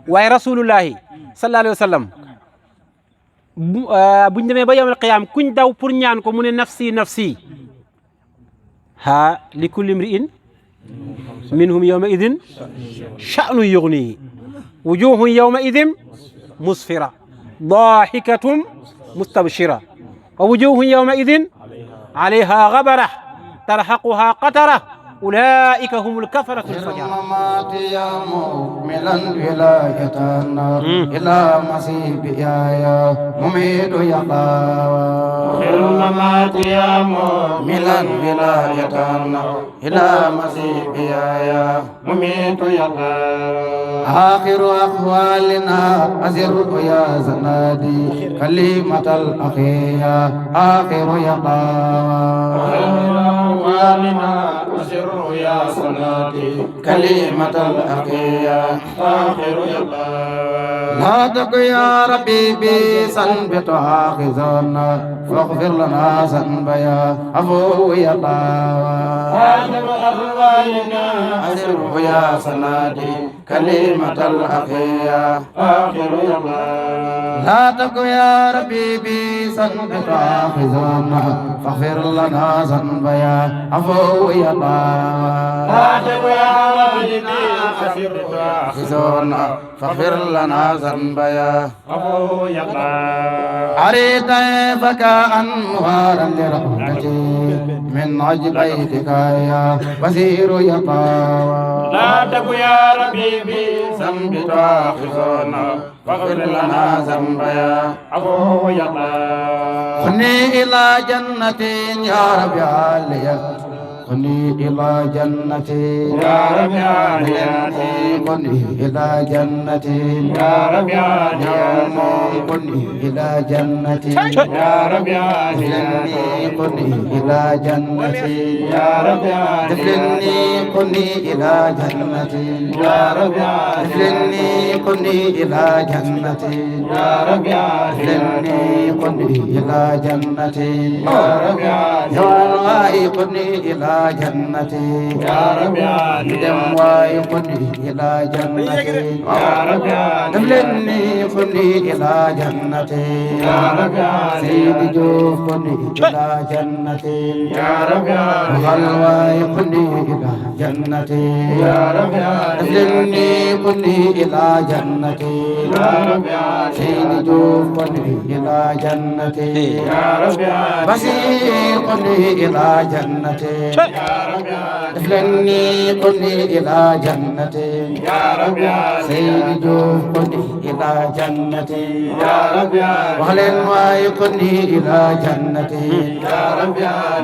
waaye rasulullahi sallallahu alayhi wa sallam buñ demee ba yawmal qiyaam kuñ daw pour ñaan ko mu ne nafsi nafsi ha li kulli imri'in minhum yawma idin sha'nu yughnihi wujuhun yawma idin musfira ضاحكة مستبشرة ووجوه يومئذ عليها غبرة ترهقها قترة أولئك هم الكفرة الفجرة يا مؤملا ولايتنا إلى مسيب يا مميت يقى الممات يا مؤملا ولايتنا إلى مسيب يا مميت يقى آخر أقوالنا أزر يا زنادي كلمة الأخية آخر يقى آخر أقوالنا أزر يا صلاتي كلمة الأخية آخر يقى لا تك يا ربي بسنبت آخذنا فاغفر لنا ذنب يا أبو يقى آخر أقوالنا أزر يا صلاتي كلمة الأخية آخر يقى لا تك يا ربي بسنبت آخذنا فاغفر لنا ذنب يا أبو يقى آخر يا ربنا خزرنا فاغفر لنا ذنب يا أبو يقى أريد بكاء مغارا لرحمتي من عجل بيتك يا وزير يقى لا تك يا ربي ذنب تاخذنا فاغفر لنا ذنب يا أبو يقى خذني إلى جنة يا رب عليا خذني إلى جنتي يا رب عليتي خذني إلى جنتي يا رب عليتي خذني إلى جنتي يا رب عليتي خذني إلى جنتي يا رب عليتي خذني إلى جنتي يا رب عليتي خذني إلى جنتي يا رب عليتي خذني إلى جنتي يا رب عليتي خذني إلى جنتي يا رب دم ويقني إلى جنتي يا رب دملني خني إلى جنتي يا رب سيد جوفني إلى جنتي يا رب غلوى يقني إلى جنتي يا رب دملني خني إلى جنتي يا رب سيد جوفني إلى جنتي يا رب بسيقني إلى جنتي يا رب دفلني قلني إلى جنتي يا رب سيد جوف قلني إلى جنتي يا رب وهلن واي قلني إلى جنتي يا رب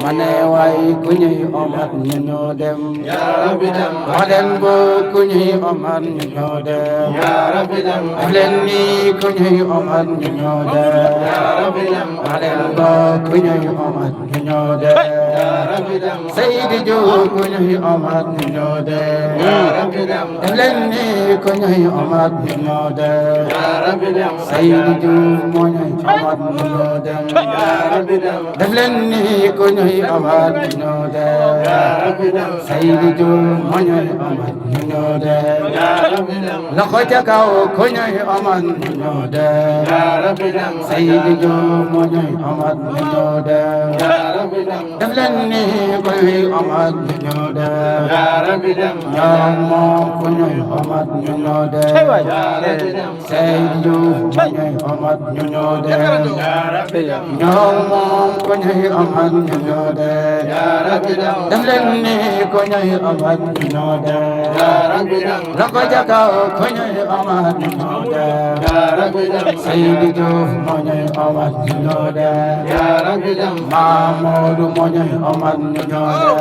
من واي كني أمر نودم يا رب دم وهلن بو كني أمر نودم يا رب دم دفلني كني أمر نودم يا رب دم وهلن بو كني أمر نودم يا رب دم سيد جو كني أمر نودة يا رب دم دلني كني أمر نودة يا رب دم سيد جو كني أمر نودة يا رب دم دلني كني أمر نودة يا رب دم سيد جو كني أمر نودة يا رب دم لقيتك كني أمر نودة يا رب دم سيد جو كني أمر نودة يا رب دم دلني كني أمر نودة يا رب دم يا مو كني أمر نودة يا رب دم سيد جو كني أمر نودة يا رب دم يا مو كني أمر نودة يا رب دم دلني كني أمر نودة يا رب دم لقيتك كني أمر نودة يا رب دم سيد جو كني أمر نودة يا رب دم محمود كني أمر نودة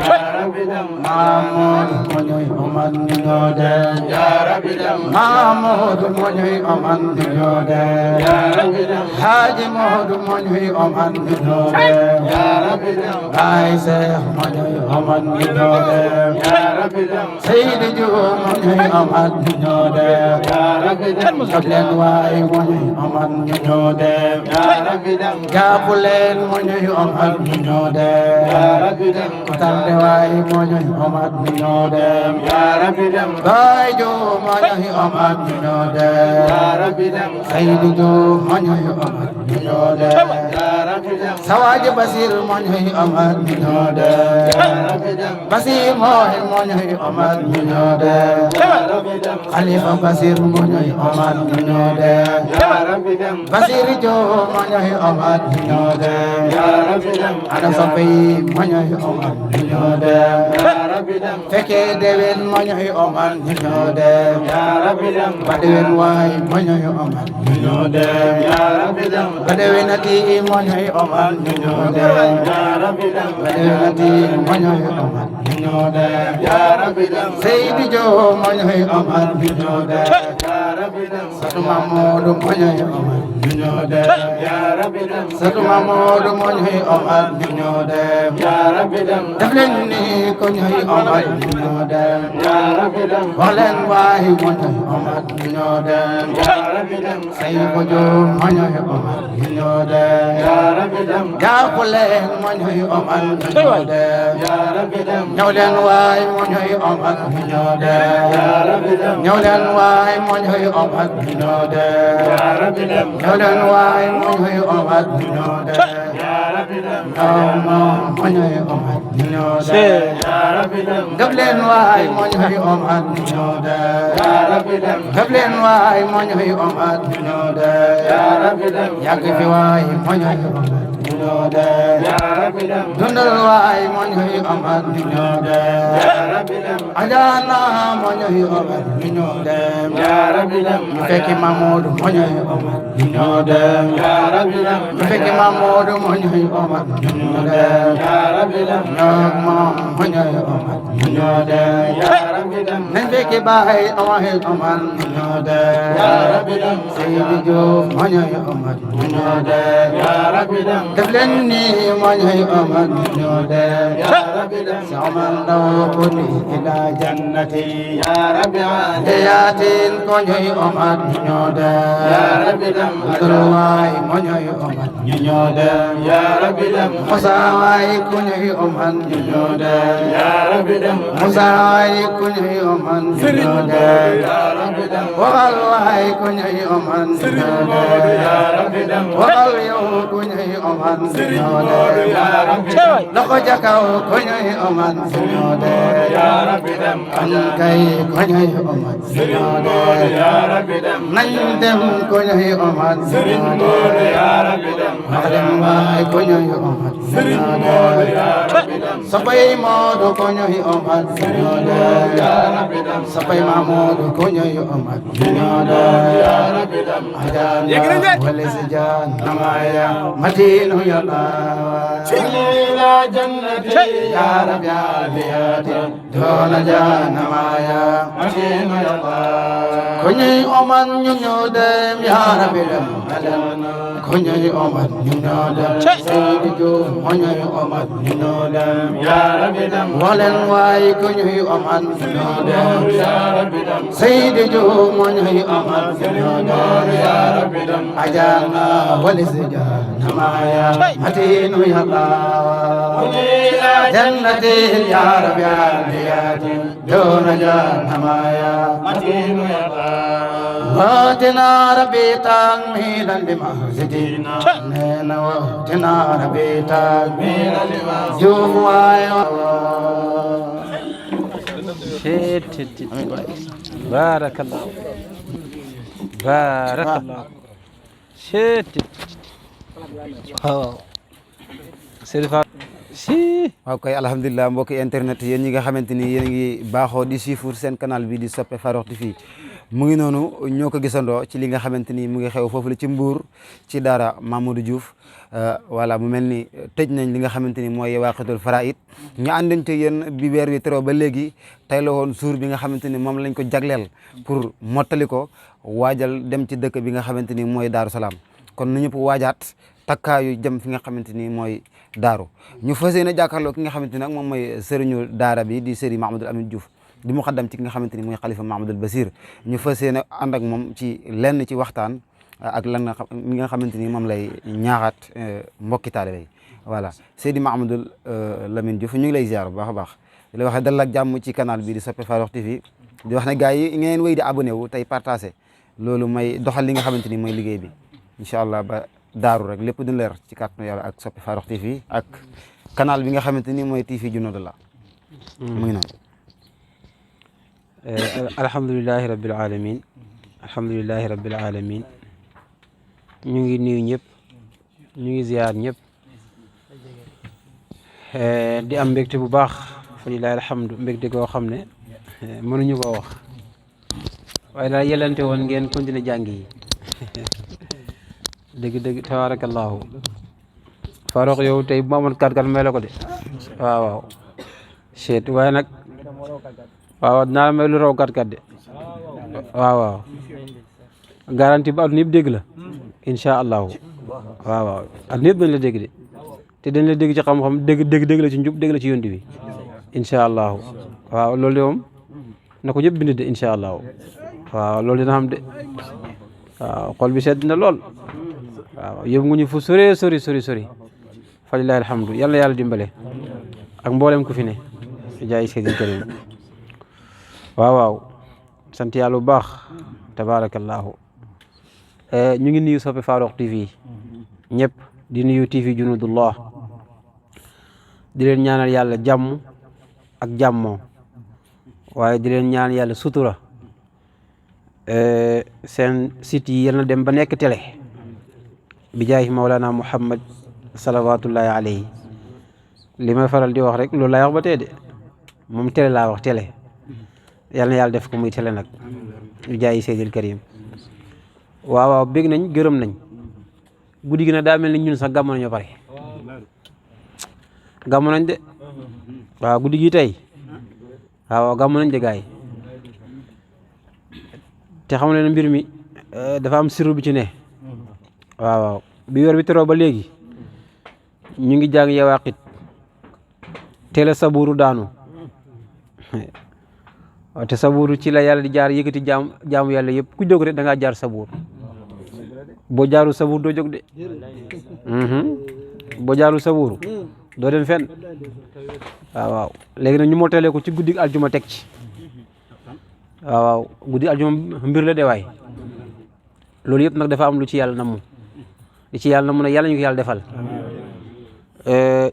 يا رب دم محمود كني أمر نودة يا رب دم محمود كني أمر نودة يا رب دم حاج محمود كني أمر نودة يا رب دم عيسى كني أمر نودة يا رب دم سيد جو كني أمر نودة يا رب Jablen waay moñoy Omar ñu ñoo dem jaabu leen moñoy Omar ñu ñoo dem Kotarde waay moñoy Omar ñu ñoo dem Baay Jóob moñoy Omar ñu ñoo dem Saydu Jóob moñoy Omar ñu ñoo dem Sawaaji Basir moñoy Omar ñu ñoo dem Basir mooy moñoy Omar ñu ñoo dem Khalifa Basir moñoy Omar ñu ñoo dem Basir Jóob moñoy Omar ñu ñoo dem ana soppe yi moñoy Omar ñu ñoo dem fekkee déwén moñoy Omar ñu ñoo dem ba déwén waay moñoy Omar ñu ñoo dem ba déwénati moñoy Omar ñu ñoo dem ba déwénati moñoy Omar ñu ñoo dem Seydi Jóob moñoy Omar ñu ñoo dem Satu Mamadou moñoy Omar ñu ñoo dem Satu Mamadou moñoy Omar ñu ñoo dem def leen ni ko ñoy Omar ñu ñoo dem wax leen waay moñoy Omar ñu ñoo dem Seydi Jóob moñoy Omar ñu ñoo dem jàpp leen moñoy Omar ñu ñoo dem ñëw leen waay moñoy Omar ñu ñoo dem ñëw leen waay moñoy Omar ñu ñoo dem ñëw leen waay moñoy Omar ñu ñoo dem moñoy Omar ñu ñoo dem def leen waay moñoy Omar ñu ñoo dem def leen waay moñoy Omar ñu ñoo dem yàgg fi waay moñoy Omar ñu ñoo dem dundal waay moñoy Omar ñu ñoo dem ajaana moñoy Omar ñu ñoo dem ñu fekki Mamadou moñoy Omar ñu ñoo dem ñu fekki Mamadou moñoy Omar ñu ñoo dem ñoog moom moñoy Omar ñu ñoo dem nañ fekki baay Omar ñu ñoo dem Seydi Jóob moñoy Omar ñu ñoo dem def leen ni moñoy Omar ñu ñoo dem si Omar Ndaw ko ni ila jannati yaatin ko ñoy Omar ñu ñoo dem Abdoulaye moñoy Omar ñu ñoo dem Musa waay ko ñoy Omar ñu ñoo dem Musa waay ko ñoy Omar ñu ñoo dem waxal waay ko ñoy Omar ñu ñoo dem waxal yow ko ñoy Omar ñu ñoo dem loxo ca kaw ko ñoy Omar ñu ñoo dem kan kay ko ñoy Omar ñu ñoo dem nañ dem ko ñoy Omar ñu ñoo dem wax dem waay ko ñoy Omar ñu ñoo dem sapay Moodu ko ñoy Omar ñu ñoo dem sapay Mamadou ko ñoy Omar ñu ñoo dem ajana wala si jaan namaya matinu yalla ila jannati ya rabbi aliyati dona jana maya matinu yalla ko ñoy Omar ñu ñoo dem ya rabbi ko ñoy Omar ñu ñoo dem Seydi Jóob mo ñoy Omar ñu ñoo dem ya rabbi walen waay ko ñoy Omar ñu ñoo dem Seydi Jóob mo ñoy Omar ñu ñoo dem ya rabbi ajana wala si jana maya matinu yalla jannati ya rabbi aliyati dona jana maya matinu yalla watina rabbi ta'milan limahzidina nena watina rabbi ta'milan limahzidina juwaay barakallahu barakallahu waaw kay alhamdulilah mbokki internet yéen ñi nga xamante ni yéen a ngi baaxoo di suivre seen canal bi di soppe Farokh TV mu ngi noonu ñoo ko gisandoo ci li nga xamante ni mu ngi xew foofu la ci Mbour ci daara Mamadou Diouf voilà mu mel ni tëj nañ li nga xamante ni mooy Yawaqitul Faraid ñu àndante yéen bi weer wi teroo ba léegi tey la woon jour bi nga xamante ni moom lañ ko jagleel pour mottali ko waajal dem ci dëkk bi nga xamante ni mooy Daaru Salaam kon nu ñëpp waajaat takkaayu jëm fi nga xamante ni mooy daaru ñu fas yéene jàkkaarloo ki nga xamante ni nag moom mooy sëriñu daara bi di sëriñ Mahamadou Amine Diouf di muqaddam ci ki nga xamante ni mooy xalifa Mahamadul Basir ñu fas yéene ànd ak moom ci lenn ci waxtaan ak lan mi nga xamante ni moom lay ñaaxaat mbokki taalibe yi voilà Seydi Mahamadul Lamine Diouf ñu ngi lay ziar bu baax a baax di la wax dal ak jàmm ci canal bi di Sope Farokh TV di wax ne gars yi ngeen wéy di abonné wu tey partagé loolu may doxal li nga xamante ni mooy liggéey bi incha allah ba daaru rek lépp du leer ci kàttanu yàlla ak Sope Farokh TV ak canal bi nga xamante ni mooy TV Junudullah mu ngi noonu. alhamdulilahi rabbil alamin alhamdulilahi rabbil alamin ñu ngi nuyu ñëpp ñu ngi ziar ñëpp di am mbégte bu baax fa lillahi alhamdu mbégte koo xam ne mënuñu koo wax waaye daal yelante woon ngeen continuer jàng yi dëgg-dëgg tabarakallahu Farokh yow tey bu ma amoon kat may la ko de waaw seet waaye nag waaw dinaa la may lu raw kat de waaw garantie ba adduna yëpp dégg la incha allahu waaw adduna yëpp dañ la dégg de te dañ la dégg ci xam-xam dégg la ci njub dégg la ci yonti bi incha allahu waaw loolu de moom na ko ñëpp bind de incha allahu waaw loolu dina xam de waaw xol bi sedd na lool waaw yóbbu nga ñu fu sori fa lillahi alhamdu yàlla yàlla dimbale ak mboolem ku fi ne jaay seydil karim waaw sant yàlla bu baax tabarakallahu ñu ngi nuyu Sope Farokh TV ñëpp di nuyu TV Junudullah di leen ñaanal yàlla jàmm ak jàmmoo waaye di leen ñaan yàlla sutura seen site yi yal na dem ba nekk télé bi jaay Mawlana Muhammad salawatullahi alayhi li may faral di wax rek loolu laay wax ba tey de moom télé laa wax télé yal na yàlla def ko muy télé nag bi jaay Seydil Karim waaw bég nañ gërëm nañ guddi gi nag daa mel ni ñun sax gàmmu nañu pare gàmmu nañ de waaw guddi gi tey waaw gàmmu nañ de gaay te xam leen mbir mi dafa am sirru bi ci ne waaw bi weer bi teroo ba léegi ñu ngi jàng yawaqit teel a saburu daanu te saburu ci la yàlla di jaar yëkkati jaamu yàlla yëpp ku jóg rek da ngaa jaar sabur boo jaaru sabur doo jóg de boo jaaru sabur doo dem fenn waaw léegi nag ñu motalee ko ci guddi aljuma teg ci waaw guddi aljuma mbir la de waay loolu yëpp nag dafa am lu ci yàlla namu li ci yàlla namu nag yàlla ñu ko yàlla defal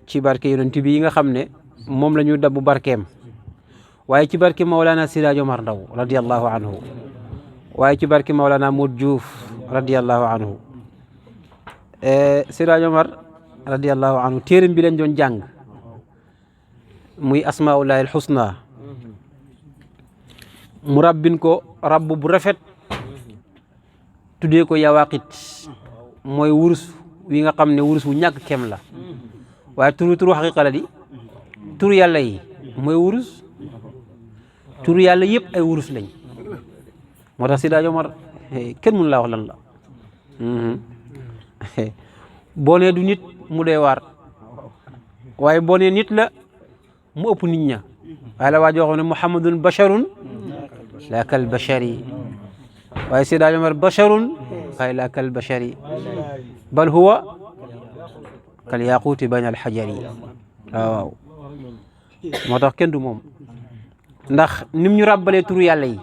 ci barke yonent bi yi nga xam ne moom la ñu dabbu barkeem waaye ci barke Maolana Siraj Omar Ndaw radiyallahu anhu waaye ci barke Maolana Modou Diouf radiyallahu anhu Siraj Omar radiyallahu anhu téeram bi lañ doon jàng muy asmaullahi alxusna mu rabbin ko rabb bu rafet tuddee ko yawaqit mooy wurus wi nga xam ne wurus wu ñàkk kem la waaye turu xaqiqa la di turu yàlla yi mooy wurus turu yàlla yëpp ay wurus lañ moo tax Seydi Omar kenn mënu laa wax lan la boo nee du nit mu dee waar waaye boo nee nit la mu ëpp nit ña waaye la waa joo xam ne muhammadun basharun la kal bashari waaye Seydi Omar basharun waaye la kal bashari bal huwa kal yaquuti bayna al xajari waaw moo tax kenn du moom ndax nim ñu ràbbalee turu yàlla yi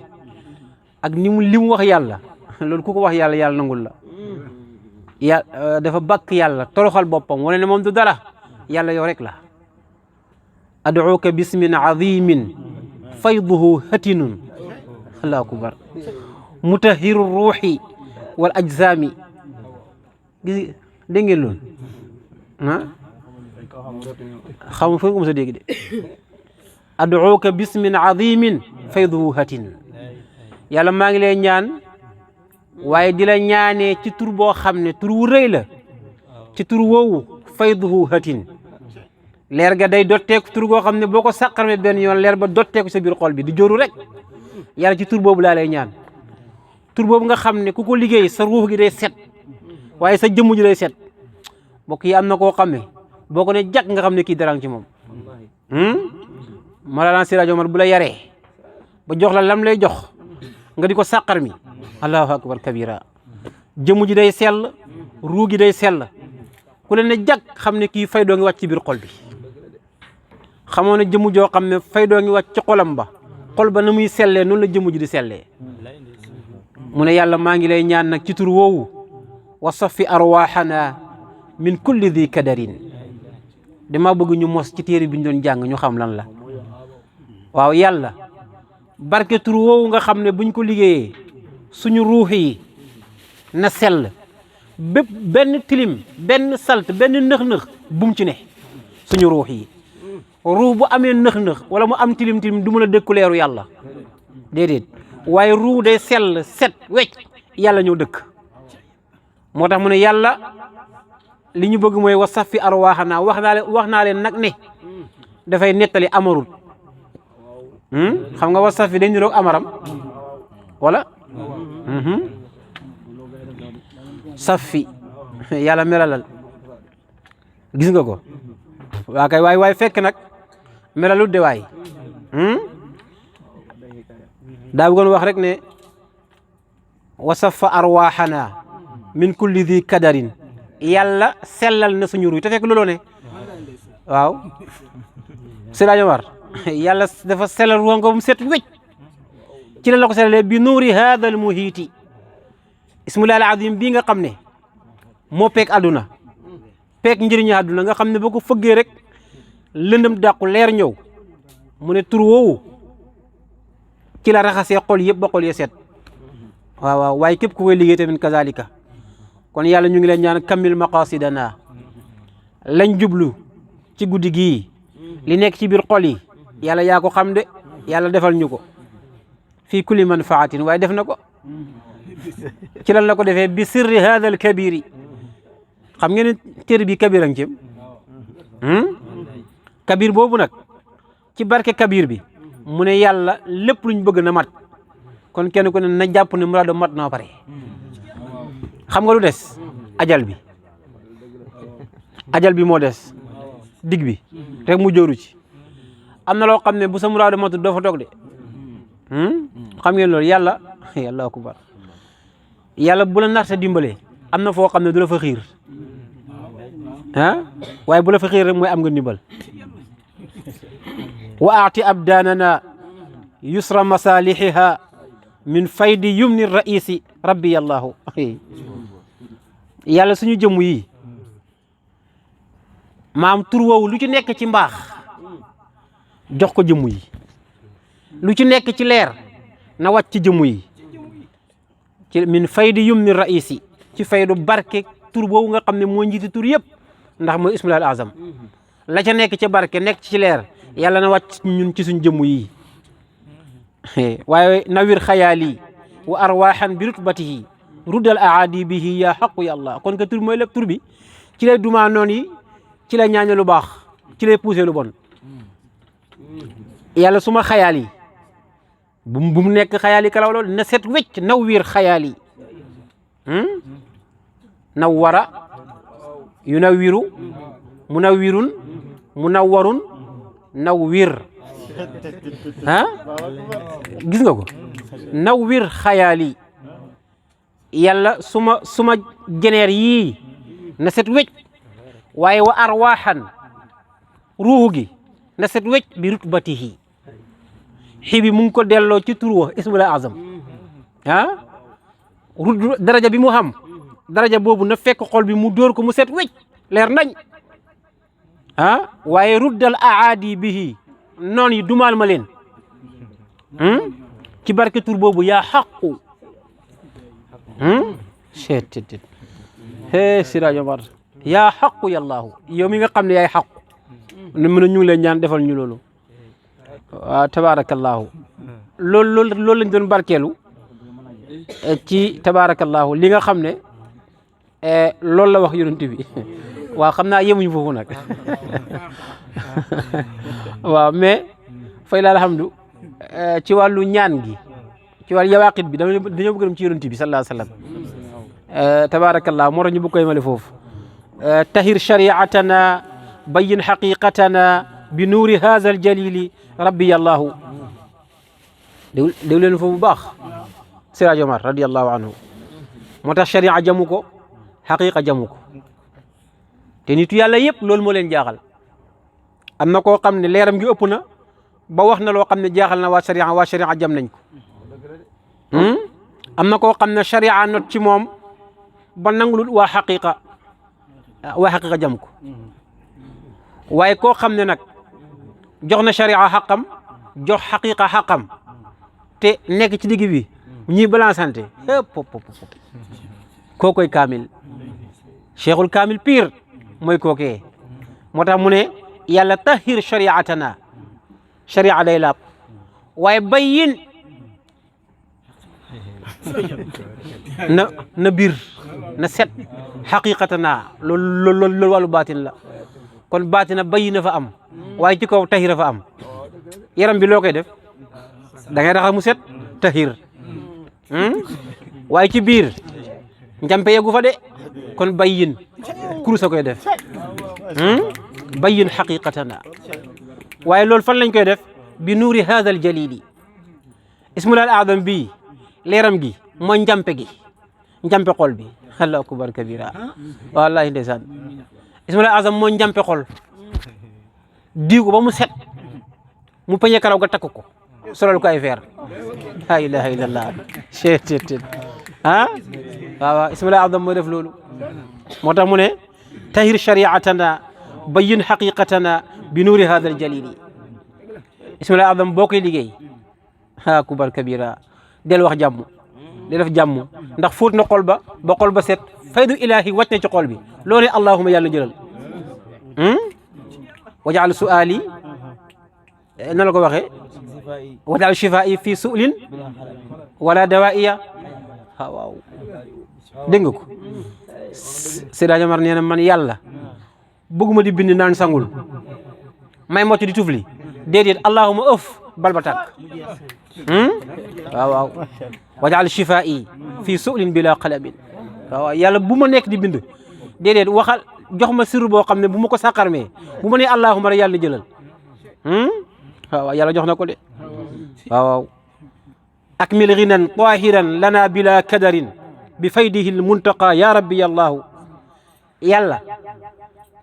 ak li mu wax yàlla loolu ku ko wax yàlla yàlla nangul la dafa bàkk yàlla toroxal boppam wane ne moom du dara yàlla yow rek la ad'uuka bismin azimin fayduhu hatinun allahu akbar mutahiru ruuxi wal ajsaami gis dégg ngeen loolu xam fa ko mos a dégg de ad'uuka bismin azimin fayduhu hatin yàlla maa ngi lay ñaan waaye di la ñaanee ci tur boo xam ne tur wu rëy la ci tur woowu fayduhu hatin leer ga day dotteeku tur goo xam ne boo ko sàqarme benn yoon leer ba dotteeku sa biir xol bi di jóoru rek yàlla ci tur boobu laa lay ñaan tur boobu nga xam ne ku ko liggéey sa ruux gi day set waaye sa jëmm ji day set mbokk yi am na koo xam ne boo ko ne jàkk nga xam ne kii dara ci moom Mawlana Siraj Omar bu la yaree ba jox la lam lay jox nga di ko sàqar mi allahu akbar kabira. jëmu ji day sell ruu gi day sell ku leen ne jag xam ne kii faydoo ngi wàcc ci biir xol bi. xamoo ne jëmu joo xam ne faydoo ngi wàcc ci xolam ba xol ba na muy sellee noonu la jëmu ji di sellee. mu ne yàlla maa ngi lay ñaan nag ci tur woowu wa safi arwaxana min kulli di kadarin. dama bëgg ñu mos ci téere bi ñu doon jàng ñu xam lan la. waaw yàlla barke tur woowu nga xam ne buñ ko liggéeyee suñu ruux yi na sell bépp benn tilim benn salt benn nëx-nëx bum ci ne suñu ruux yi. ruux bu amee nëx-nëx wala mu am tilim tilim du mën a dëkku leeru yàlla déedéet waaye ruux day sell set wecc yàlla ñëw dëkk. moo tax mu ne yàlla li ñu bëgg mooy wa safi arwaaxanaa wax naa leen nag ne dafay nettali amarul. xam nga wa safi dañ niroog amaram wala safi yàlla melalal gis nga ko waa kay waay fekk nag melalut de waay daa bëggoon wax rek ne wa safa arwaaxanaa min kulli di kadarin yàlla sellal na suñu ruy te fekk looloo ne waaw si daañu war yàlla dafa sellal ruuxam nga mu set wécc ci la ko sellalee bi nuuri haada al muhiiti ismullahi al azim bii nga xam ne moo peeg àdduna peeg njëriñu àdduna nga xam ne boo ko fëggee rek lëndëm dàqu leer ñëw mu ne tur woowu ci la raxasee xol yëpp ba xol ya set waaw waaye képp ku koy liggéey tamit kazalika. kon yàlla ñu ngi leen ñaan kammil maqasidana lañ jublu ci guddi gii li nekk ci biir xol yi yàlla yaa ko xam de yàlla defal ñu ko fii kulli manfaatin waaye def na ko ci lan la ko defee bi sirri hada al kabiri. xam ngeen ne téere bi kabir ang ci kabir boobu nag ci barke kabir bi mu ne yàlla lépp luñ bëgg na mat kon kenn ku ne na jàpp ne muraado mat na pare. xam nga lu des ajal bi moo des dig bi rek mu jóoru ci. am na loo xam ne bu sa muraado matul doo fa toog de xam ngeen loolu yàlla allahu akbar yàlla bu la narta dimbalee am na foo xam ne du la fa xiir waaye bu la fa xiir rek mooy am nga ndimbal. wa aati abdanana yusra masalihiha min faydi yumni raisi rabbi allahu. yàlla suñu jëmm yi maam tur woowu lu ci nekk ci mbaax jox ko jëmm yi lu ci nekk ci leer na wàcc ci jëmm yi ci min faydi yumni raisi ci faydu barke tur boobu nga xam ne moo njiiti tur yëpp ndax mooy ismullahi al azam la ca nekk ca barke nekk ci leer yàlla na wàcc ñun ci suñ jëmm yi. waaye nawir xayaali wa arwaxan bi rutbatihi ruddal aadi bihi ya xaqu ya allah. kon que tur mooy lépp tur bi ci lay dumaa noon yi ci lay ñaañe lu baax ci lay poussé lu bon. yàlla suma xayaal yi bu mu nekk xayaal yi kalaw loolu na set wecc nawir xayaal yi nawwara yunawiru munawirun munawwarun nawwir gis nga ko nawwir xayaali yàlla suma jeneer yii na set wecc waaye wa arwaaxan ruuxu gi na set wecc bi rutbatihi xibi mu ngi ko delloo ci tur wa ismul azam daraja bi mu xam daraja boobu na fekk xol bi mu dóor ko mu set wecc leer nañ waaye ruddal aadi bihi noon yi dumaal ma leen ci barke tur boobu yaa xaqu cettt Siraajo Mar yaa xaqu yàllaahu yow mi nga xam ne yaay xaqu ne mën a ñu ngi leen ñaan defal ñu loolu waaw tabaarakallaahu loolu lañ doon barkeelu ci tabaarakallaahu li nga xam ne loolu la wax yonent bi waaw xam naa yemuñu foofu nag waaw mais fay la alhamdu ci wàllu ñaan gi ci wàllu yawaqit bi dañoo bëgg dem ci yonent bi sallallahu alayhi wa sallam tabaarakallaahu moo tax ñu bëgg koy male foofu tahir shariatana bayin xaqiqatana bi nuuri haza aljalili rabbi allahu déglu leen foofu bu baax Siraj Omar radiyallahu anhu moo tax sharia jamu ko xaqiqa jamu ko te nitu yàlla yëpp loolu moo leen jaaxal am na koo xam ne leeram gi ëpp na ba wax na loo xam ne jaaxal na waa sharia jam nañ ko am na koo xam ne sharia not ci moom ba nangulul waa xaqiqa jam ko waaye koo xam ne nag jox na sharia xaqam jox xaqiqa xaqam te nekk ci digg bi ñuy balansante koo koy kaamil cheikhul kaamil pire mooy kookee moo tax mu ne yàlla tahir shariatana sharia day laab waaye bayyin na biir na set xaqiqatana loolu wàllu baatin la kon baatina bayyi na fa am waaye ci kaw tahira fa am yaram bi loo koy def da ngay raxas mu set tahir waaye ci biir njampe yeggu fa de kon bayyin kurusa koy def bayyin xaqiqatana waaye loolu fan lañ koy def bi nuuri hada al jalili ismul adam bii leeram gi mooy njampe gi njampe xol bi allahu akbar kabira wallahi ndeysaan ismul azam mooy njampe xol diw ko ba mu set mu peñe karaw ga takk ko solal ko ay feer la ilaha illallah cheetet waaw ismul azam mooy def loolu moo tax mu ne tahir shariatana bayyin haqiqatana bi nuuri hada al jalili ismul azam boo koy liggéey akbar kabira del wax jàmm di def jàmm ndax fóot na xol ba xol ba set faydu ilahi wàcc na ci xol bi loolu allahuma yàlla jëlal wajaal su'ali na la ko waxee wajaal shifaa'i fi su'lin wala dawaiya waaw dégg nga ko Seydi Omar nee na man yàlla bëgguma di bind naan sangul may mocc di tufli déedéet allahuma ëf bal ba tàkk waaw wajaal shifaa'i fi su'lin bila qalamin waaw yàlla bu ma nekk di bind déedéet waxal jox ma sirru boo xam ne bu ma ko sàqarmee bu ma nee allahuma rek yàlla jëlal waaw yàlla jox na ko de waaw akmil ghinan tahiran lana bila kadarin bi faydihi lmuntaqa ya rabbi yallahu yàlla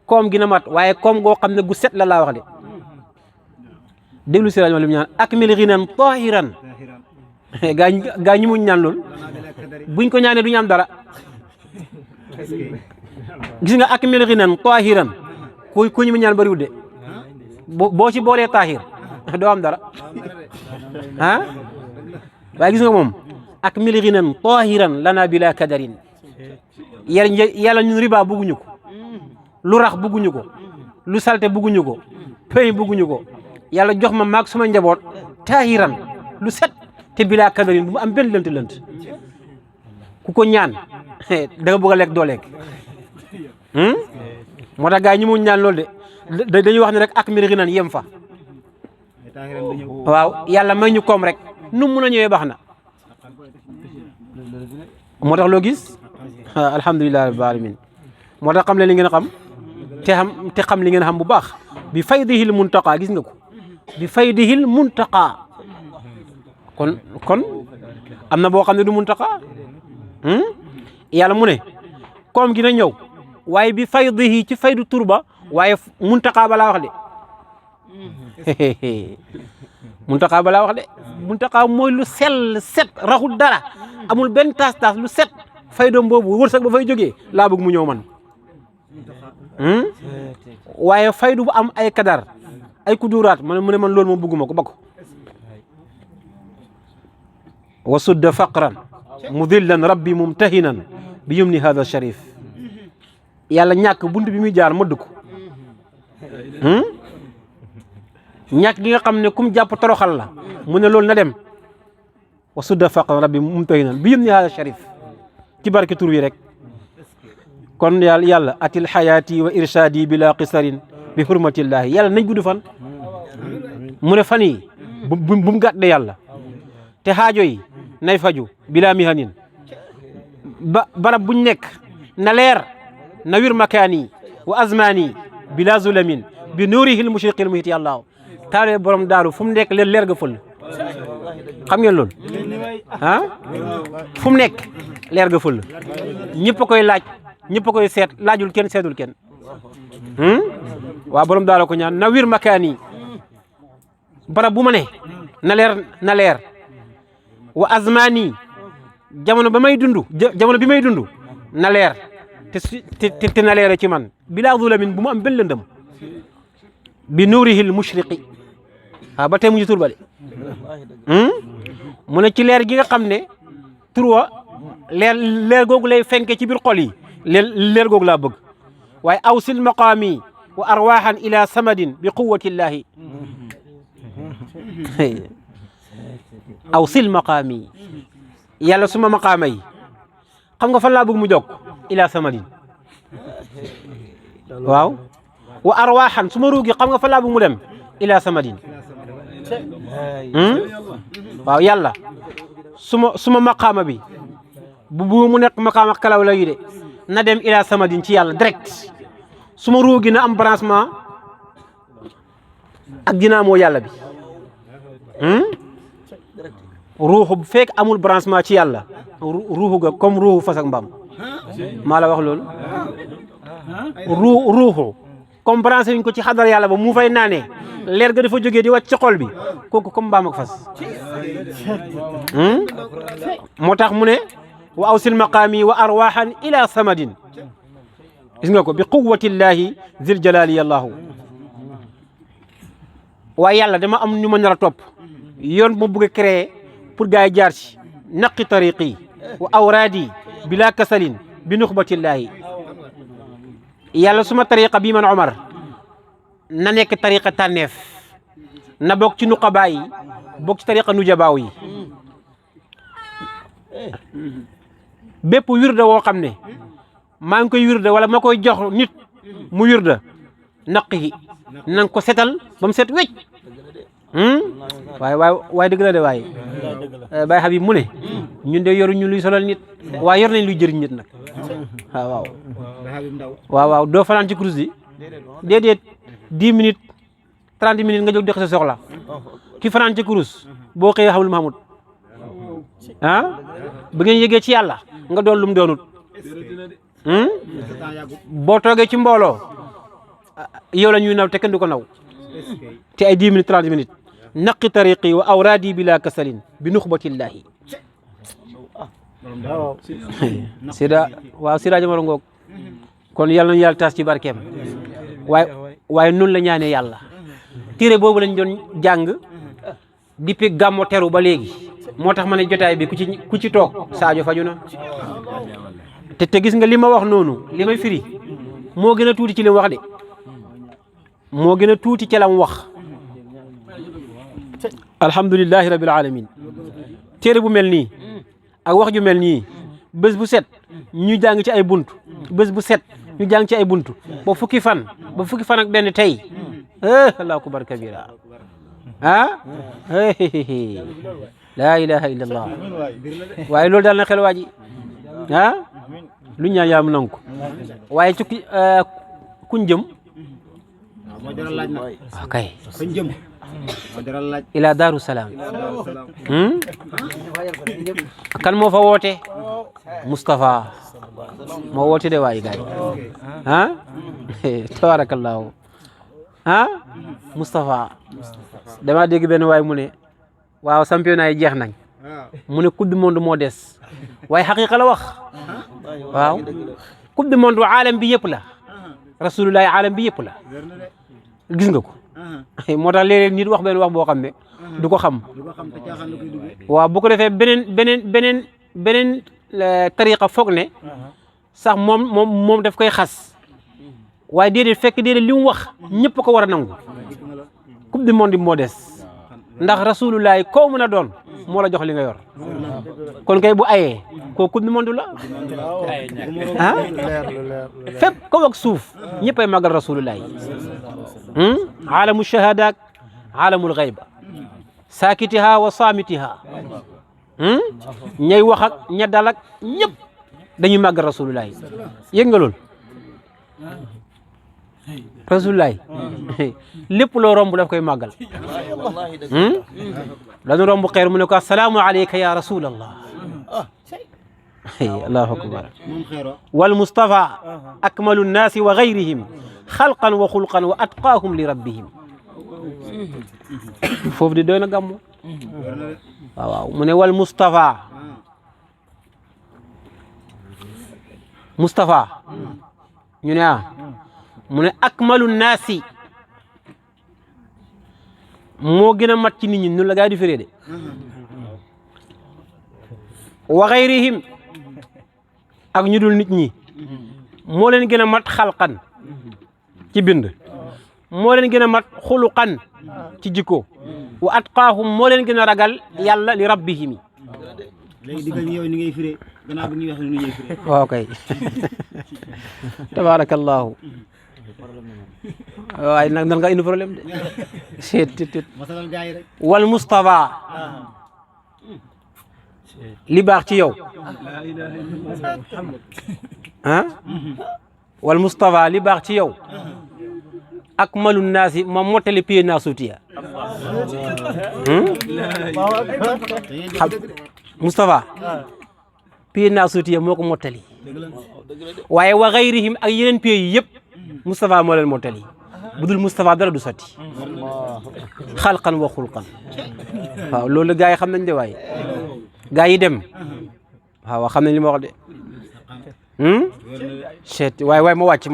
koom gi na mat waaye koom goo xam ne gu set la laa wax de déglu siraj ma lim ñaan akmil ghinan tahiran gaa ñi muñ ñaan lool buñ ko ñaanee du ñu am dara gis nga akmil ghinan tahiran ku ñu mu ñaan bariwul de boo ci boolee tahir doo am dara waaye gis nga moom akmil ghinan tahiran lana bila kadarin yàlla ñun riba bugguñu ko lu rax bugguñu ko lu salte bugguñu ko pëy bugguñu ko yàlla jox ma maag suma njaboot tahiran lu set te bila kadarin bu mu am benn lënt ku ko ñaan da nga bëgg a lekk doo lekk moo tax gars yi ñi mu ñaan loolu de dañuy wax ne rek akmil ghinan yem fa waaw yàlla may ñu koom rek nu mun a ñëwee baax na moo tax loo gis alhamdulilah rabbil alamin moo tax xam leen li ngeen xam te xam li ngeen xam bu baax bi faydihil muntaqa gis nga ko bi faydihil muntaqa kon am na boo xam ne du muntaqa yàlla mu ne koom gi na ñëw waaye bi faydihi ci faydu turba waaye muntaqa balaa wax de muntaqa balaa wax de muntaqa mooy lu sell set raxul dara amul benn taas lu set faydoom boobu wërsëg ba fay jógee laa bëgg mu ñëw man waaye faydu bu am ay kadar ay kuduraat mu ne man loolu moom bëgguma ko ba ko wa sudda faqran mudillan rabbi mumtahinan bi yumni hada sharif yàlla ñàkk bunt bi muy jaar mëdd ko ñàkk gi nga xam ne kum jàpp toroxal la mu ne loolu na dem wa sudda faqran rabbi mumtahinan bi yumni hada sharif ci barke tur wi rek kon yàlla atil xayaati wa irshadi bila qisarin bi hurmatillahi yàlla nañ gudd fan mu ne fan yi bu mu gàtt de yàlla te xaajo yi nay faju bila mihanin barab buñ nekk na leer na wir makaani wa azmani bila zulamin bi nuurihil mushriqil muhiti yàlla taale borom daaru fu mu nekk leer ga fël xam ngeen loolu ah fu mu nekk leer ga fël ñëpp a koy laaj ñëpp a koy seet laajul kenn seetul kenn waa borom daala ko ñaan na wir makaani barab bu ma ne na leer wa azmaani jamono ba may dund jamono bi may dund na leer te na leere ci man bilaa zulamin bu mu am benn lëndëm bi nuurihil mushriqi waaw ba tey mu ngi tur ba de mu ne ci leer gi nga xam ne tur wa leer googu lay fenke ci biir xol yi leer googu laa bëgg waaye awsil maqaami wa arwaxan ila samadin bi quwatillahi awsil maqaami yàlla suma maqaama yi xam nga fan laa bëgg mu jokk ila samadin waaw wa arwaxan suma ruugi xam nga fan laa bëgg mu dem ila samadin waaw yàlla suma maqaama bi bu mu nekk maqaama kalaw la yi de na dem ila samadin ci yàlla direct suma ruugi na am branchement ak dinaa moo yàlla bi ruuxu bu fekk amul branchement ci yàlla ruuxu ga comme ruuxu fas ak mbaam maa la wax loolu ruuxu comme branché wuñ ko ci xadar yàlla ba mu fay naanee leer ga dafa jógee di wàcc ci xol bi kooku comme mbaam ak fas moo tax mu ne wa awsil maqaami wa arwaxan ila samadin gis nga ko bi quwwatillahi zil jalali allahu waaye yàlla dama am ñu ma nar a topp yoon bu ma bëgg a créer pour gars yi jaar ci naqi tariqi wa awraadi bila kasalin bi nuxbatillahi yàlla suma tariqa bii man Omar na nekk tariqa tànneef na bokk ci nuqabaa yi bokk ci tariqa nujabaaw yi bépp wirda woo xam ne maa ngi koy wirda wala ma koy jox nit mu wirda naqihi nanga ko setal ba mu set wecc waaye dëgg la de waaye Baye Habib mu ne ñun de yoru ñu luy solal nit waaye yor nañ luy jëriñ nit nag waaw doo fanaan ci kurus di déedéet 10 minutes 30 minutes nga jóg dox sa soxla ki fanaan ci kurus boo xëyee xamul Mahamud ba ngeen yëgee ci yàlla nga doon lum doonut boo toogee ci mbooloo yow la ñuy naw te kenn du ko naw te ay 10 minutes 30 minutes naqi tariqi wa awraadi bila kasalin bi nuxbatillahi sida jamaro ngoog kon yàlla nañu yàlla taas ci barkeem waaye noonu la ñaanee yàlla téere boobu lañ doon jàng depuis gàmmo teru ba léegi moo tax ma ne jotaay bi ku ci toog Sadio faju na te gis nga li ma wax noonu li may firi moo gën a tuuti ci li mu wax de moo gën a tuuti ci la mu wax alhamdulillahi rabbil alamin téere bu mel nii ak wax ju mel nii bés bu set ñu jàng ci ay buntu bés bu set ñu jàng ci ay buntu ba fukki fan ak benn tey allahu akbar kabira laa ilaha illallah waaye loolu daal na xel waa ji lu ñaan yaa mu nangu ko waaye ci kuñ jëm kay ila daaru salaam kan moo fa woote Moustapha moo woote de waaye gaay tabarakallahu Moustapha dama dégg benn waay mu ne waaw championnat yi jeex nañ mu ne coupe du monde moo des waaye xaqiqa la wax waaw coupe du monde aalam bi yëpp la rasulullahi aalam bi yëpp la gis nga ko moo tax léeg-léeg nit wax benn wax boo xam ne du ko xam waaw bu ko defee beneen tariqa foog ne sax moom daf koy xas waaye déedéet fekk déedéet li mu wax ñëpp ko war a nangu coupe du monde bi moo des ndax rasulullahi koo mën a doon moo la jox li nga yor kon kay bu ayee koo coupe du monde la fépp kaw ak suuf ñëppay màggal rasulullahi aalamu shahadaak aalamul xayba saakitiha wa saamitiha ñay wax ak ña dal ak ñëpp dañuy màggal rasulullahi yëg nga loolu rasulullah lépp loo romb daf koy màggal dañu romb xeer mu ne ko assalaamu alayka ya rasulallah allahu akbar wal mustafa akmalu nnaasi wa gayrihim xalqan wa xulqan wa atqaahum li rabbihim foofu di doy na gàmmu waaw waaw mu ne wal mustafa ñu ne mu ne akmalu naasi moo gën a mat ci nit ñi noonu la gaa yi di firee de wa gayrihim ak ñu dul nit ñi moo leen gën a mat xalqan ci bind moo leen gën a mat xuluqan ci jikko wa atqaahum moo leen gën a ragal yàlla li rabbihim léegi diggal ñu yow ni ngay firee gannaaw bi ñuy wax ni ñuy firee waaw kay tabarakallahu waaye nag nan nga indi problème de seet masalal gaay rek wal mustafa li baax ci yow ah wal mustafa li baax ci yow akmalu naasi ma mottali piye naa suutiya xam Moustapha piye naa suutiya moo ko mottali waaye wa gayrihim ak yeneen piye yi yëpp Moustapha moo leen mottali budul Moustapha dara du sotti xalqan wa xulqan waaw loolu gaa yi xam nañ de waaye gaa yi dem waaw xam nañ li ma wax de chet waaye ma wàcc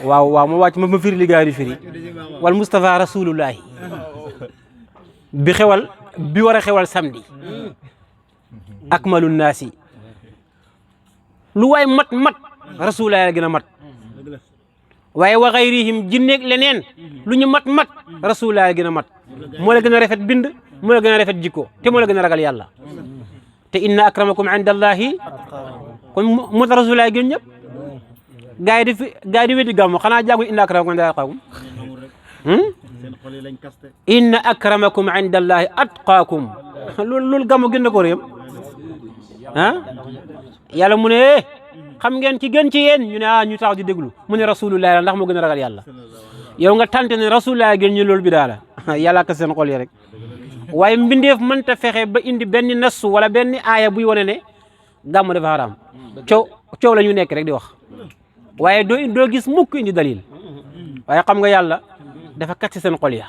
waaw ma wàcc ma firi li gaa yi di firi wal Moustapha rasulullahi bi war a xewal samedi akmalu naasi lu waay mat rasulullahi la gën a mat waaye wa gayrihim jinneeg leneen lu ñu mat rasulullahi la gën a mat moo la gën a rafet bind moo la gën a rafet jikko te moo la gën a ragal yàlla te inna akramakum inda allahi kon moo tax rasulullahi gën ñëpp gaa yi di weddi gàmmu xanaa jànguñ inna akramakum inda allahi inna akramakum inda allahi atqaakum loolu gàmmu gën na ko réem yàlla mu ne xam ngeen ci gën ci yéen ñu ne ñu taxaw di déglu mu ne rasulullahi la ndax moo gën a ragal yàlla yow nga tante ne rasulullahi gën ñu loolu bi daala yàlla ka seen xol yi rek waaye mbindeef mënta fexe ba indi benn nassu wala benn aaya buy wane ne gàmm dafa xaraam coow la ñu nekk rek di wax waaye doo gis mukk indi dalil waaye xam nga yàlla dafa kat ci seen xol ya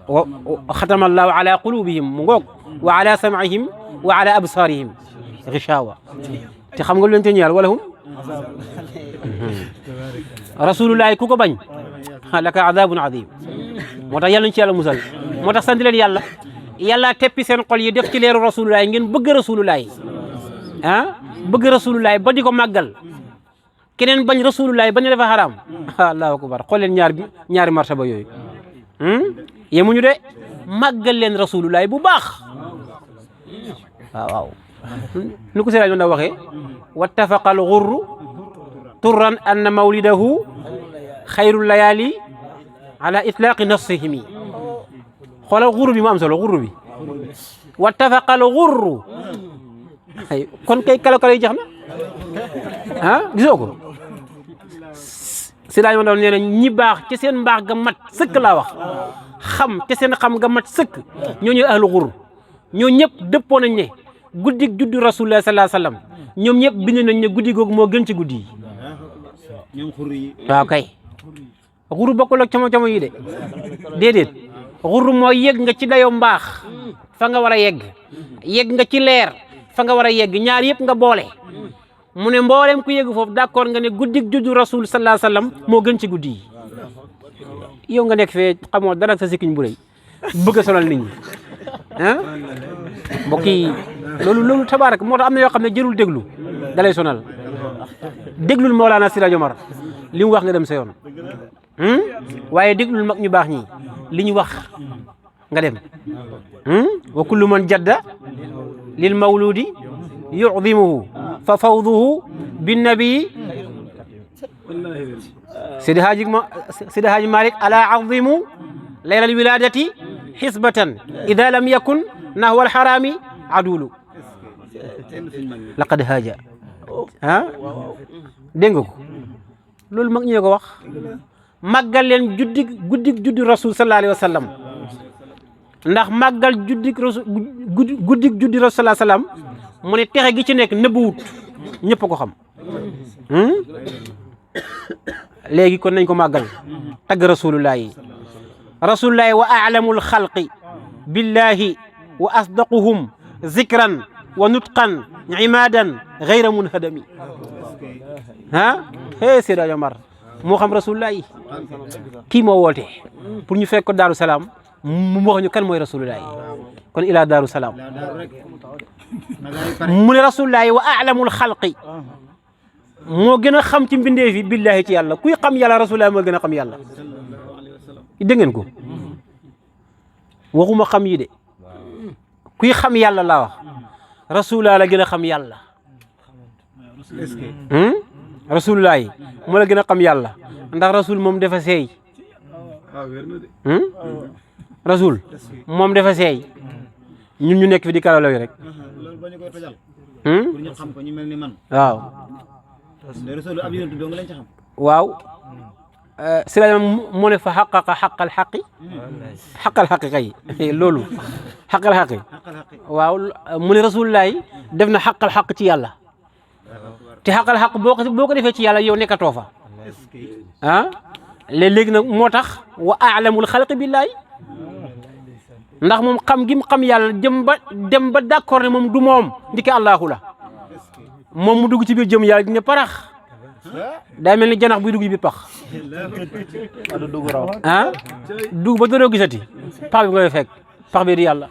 wa xatama allahu ala qulubihim mu ngoog wa ala sam'ihim wa ala absarihim gishawa te xam nga lu leen te ñeel wala hum rasulullahi ku ko bañ laka adabun adim moo tax yàlla ñu ci yàlla musal moo tax sant leen yàlla teppi seen xol yi def ci leeru rasulullahi ngeen bëgg rasulullahi bëgg rasulullahi ba di ko màggal keneen bañ rasulullahi ba ne dafa xaraam allahu akbar xool leen ñaari martaba yooyu yemuñu de màggal leen rasulullahi bu baax waaw nu ko sëriñ na waxee wattafaqa al ghurru turran anna mawlidahu xayru layali ala itlaqi nafsihimi xoolal ghurru bi mu am solo ghurru bi wattafaqa al ghurru kon kay kalo yi jax na gisoo ko sëriñ na nee na ñi baax ci seen mbaax ga mat sëkk laa wax xam te seen xam ga mat sëkk ñooñu ahlu ghurru ñoo ñëpp dëppoo nañ ne guddi juddu rasulullah sallallahu alayhi wasallam ñoom ñëpp bind nañ ne guddi googu moo gën ci guddi yi ñoom xur yi waaw kay xuru bokkul ak como yi de déedéet xuru mooy yegg nga ci dayo mbaax fa nga war a yegg nga ci leer fa nga war a yegg ñaar yëpp nga boole mu ne mboolem ku yegg foofu d'accord nga ne guddi juddu rasul sallallahu alayhi wasallam moo gën ci guddi yi yow nga nekk fee xamoo dara sa sikkiñ bu rëy bëgg a sonal nit ñi mbokk yi loolu tabarak moo tax am na yoo xam ne jërul déglu dalay sonal déglul Mawlana Siraj Omar li mu wax nga dem sa yoon waaye déglul mag ñu baax ñi li ñu wax nga dem wa kullu man jadda lil mawludi yu'zimuhu fa fawduhu bin nabi Sidi Haaji Malik ala azimu laylal wiladati xisbatan ida lam yakun nahwa alxarami adulu laqad haaja dégg nga ko loolu mag ñee ko wax màggal leen guddi rasul sallallahu alayhi wa sallam ndax màggal guddi juddi rasul sallallahu alayhi wa sallam mu ne texe gi ci nekk nëbbuwut ñëpp ko xam léegi kon nañ ko màggal tagg rasulullahi wa a'lamul xalqi billahi wa asdaquhum zikran wa nutqan imadan gayra munhadami Seydi Hadji Omar moo xam rasulullahi kii moo woote pour ñu fekk ko Daaru Salaam mu wax ñu kan mooy rasulullahi kon ila Daaru Salaam mu ne rasulullahi wa a'lamul xalqi moo gën a xam ci mbindeef yi billahi ci yàlla kuy xam yàlla rasulullahi moo gën a xam yàlla dégg ngeen ko waxuma xam yi de kuy xam yàlla laa wax rasulullahi la gën a xam yàlla rasulullahi moo la gën a xam yàlla ndax rasul moom dafa seey rasul moom dafa seey ñun ñu nekk fi di kalalaw yi rek pour ñu xam ko ñu mel ni man waaw rasul ab yonent dong lañ ci xam waaw sila mu ne fa xaqaqa xaqal xaqi kay loolu xaqal xaqi waaw mu ne rasulullahi def na xaqal xaq ci yàlla te xaqal xaq boo ko defee ci yàlla yow nekkatoo fa léegi nag moo tax wa a'lamul xalqi billahi ndax moom xam gi mu xam yàlla dem ba d'accord ne moom du moom ndike allahu la moom mu dugg ci biir jëm yàlla dina parax daa mel ni janax buy dugg ci biir pax dugg ba dooroo gisati pax bi nga fekk pax bi di yàlla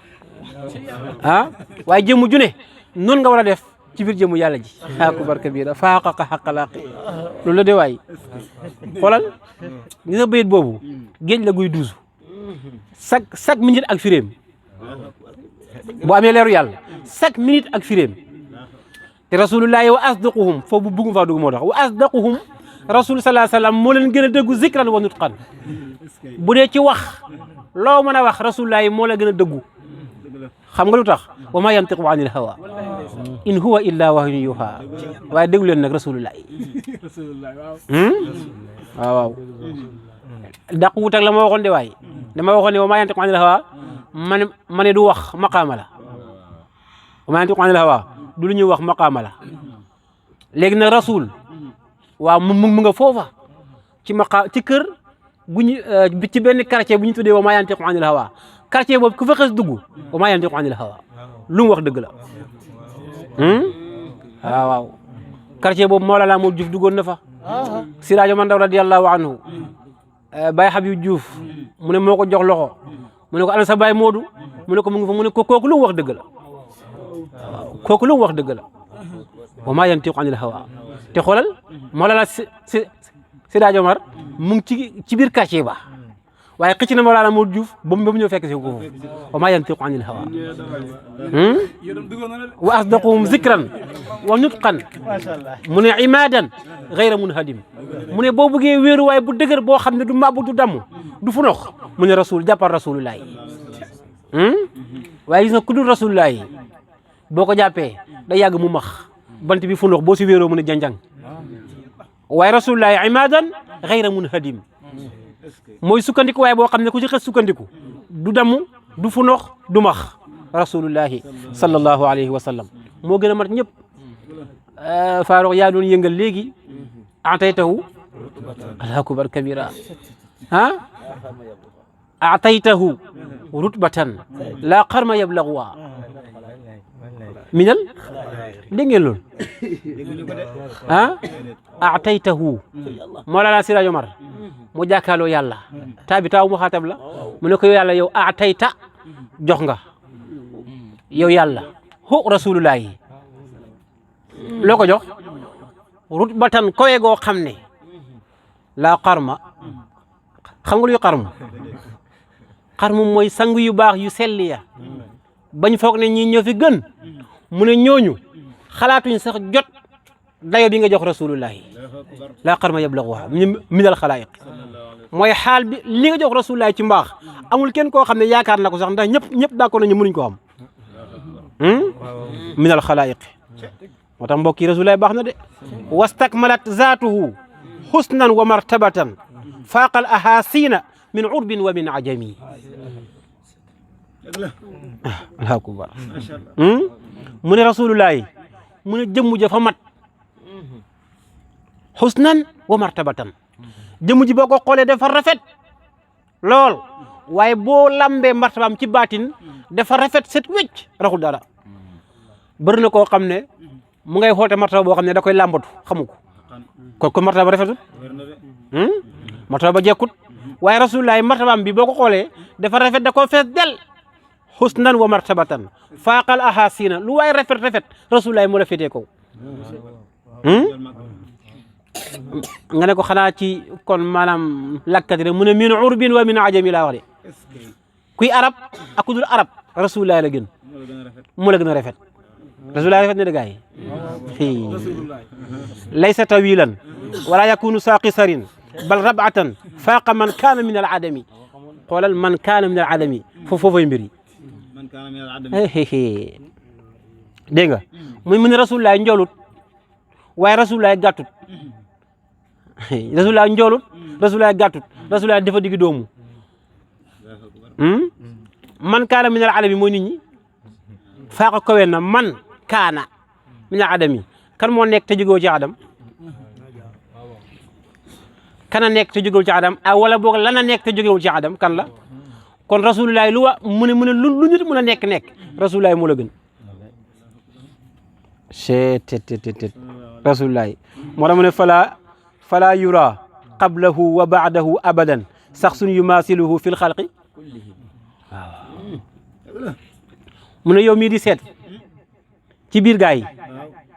waaye jëmu ju ne noonu nga war a def ci biir jëmu yàlla ji akbar kabira fa xaqa xaqalaaqi loolu la de waay xoolal gis nga bayit boobu géej la guy duusu chaque minute ak firéem bu amee leeru yàlla chaque minute ak firéem te rasulullahi wa asdaquhum foofu bëggum faa dugg moo tax wa asdaquhum rasul sallallahu alayhi wasallam moo leen gën a dëggu zikran wa nutqan bu dee ci wax loo mën a wax rasulullahi moo la gën a dëggu xam nga lu tax wa ma yantiqu anil hawa in huwa illa wahyun yuha waaye déglu leen nag rasulullahi waaw daq wut ak la ma waxoon de waay dama waxoon ne wa ma yantiqu anil hawa ma ne du wax maqaama la wa ma yantiqu anil hawa du lu ñuy wax maqaama la léegi nag rasul waaw mu nga foofa ci kër bu ñu ci benn quartier bu ñu tuddee wa ma yantiqu anil hawa quartier boobu ku fa xës dugg wa ma yantiqu anil hawa lu mu wax dëgg la waaw quartier boobu Mawlana Modou Diouf duggoon na fa Seydi Hadji Omar Ndaw radiyallahu anhu Baye Habib Diouf mu ne moo ko jox loxo mu ne ko ana sa baay Modou mu ne ko mu ngi fa mu ne ko kooku lu mu wax dëgg la kooku lu mu wax dëgg la wa ma yantiqu anil hawa te xoolal Mawlana Seydi Hadji Omar mu ngi ci biir quartier ba waaye xëcc na Mawlana Modou Diouf ba mu ñëw fekk si ko foofu wa ma yantiqu anil hawa wa asdaquhum zikran wa nutqan mu ne imadan gayra munhadim mu ne boo bëggee wéeruwaay bu dëgër boo xam ne du mabbu du damm du funox mu ne rasul jàppal rasulullahi waaye gis nga ku dul rasulullahi boo ko jàppee day yàgg mu max bant bi funox boo si wéeroo mu ne janjang waaye rasulullahi imadan gayra munhadim mooy sukkandiku waaye boo xam ne ku ci xës sukkandiku du damm du funox du max rasulullahi sallallahu alayhi wa sallam moo gën a mat ñëpp Faaruq yaa doon yëngal léegi ataytahu allahu akbar kabira ataytahu rutbatan la qarma yablaguha minal dégg ngeen loolu ataytahu Mawlana Seydi Hadji Omar mu jàkkaarloo yàlla taa bi taaw mu xaatab la mu ne ko yàlla yow atayta jox nga yow yàlla hu rasulullahi loo ko jox rutbatan kowe goo xam ne laa xarma xam nga luy xarmu mooy sang yu baax yu sell ya bañ foog ne ñii ñoo fi gën mu ne ñooñu xalaatuñ sax jot dayo bi nga jox rasulullahi laa xarma yablaguha minal xalaayiq mooy xaal bi li nga jox rasulullahi ci mbaax amul kenn koo xam ne yaakaar na ko sax ndax ñëpp d'accord nañu mënuñ ko am minal xalaayiq moo tax mbokk yi rasulullahi baax na de wastakmalat zaatuhu husnan wa martabatan faaqal ahasina min urbin wa min ajami. Allahu akbar. mu ne rasulullahi mu ne jëmm ja fa mat husnan wa martabatan jëmm ji boo ko xoolee dafa rafet lool waaye boo lambee martabaam ci baatin dafa rafet set wecc raxul dara. bëri na koo xam ne mu ngay xoote martaba boo xam ne da koy làmbatu xamu ko kon martaba rafetut martaba ba jekkut waaye rasulullahi martabaam bi boo ko xoolee dafa rafet da koo fees del husnan wa martabatan faaqal ahasina lu waay rafet rasulullahi mu rafetee ko nga ne ko xanaa ci kon maanaam lakkati rek mu ne min urbin wa min ajami laa wax de kuy arab ak ku dul arab rasulullahi la gën mu la gën a rafet rasulullahi rafet ne de gaay laysa tawilan wala yakunu saqisarin bal rabatan faaqa man kaana min al adami xoolal man kaana min al adami foofay mbir yi dégg nga mu ne rasulullahi njoolut waaye rasulullahi gàttut rasulullahi njoolut rasulullahi gàttut rasulullahi dafa digg doomu man kaana min al adami mooy nit ñi faaqa kawe na man kaana min al adami kan moo nekk te jógewul ci adam kana nekk te jógewul ci adam wala boog lana nekk te jógewul ci adam kan la kon rasulullahi lu wa mu ne lu nit mun a nekk rasulullahi moo la gën tet rasulullahi moo tax mu ne fala yura qablahu wa ba'dahu abadan saxsun yumasiluhu fil xalqi waaw mu ne yow mii di seet ci biir gaa yi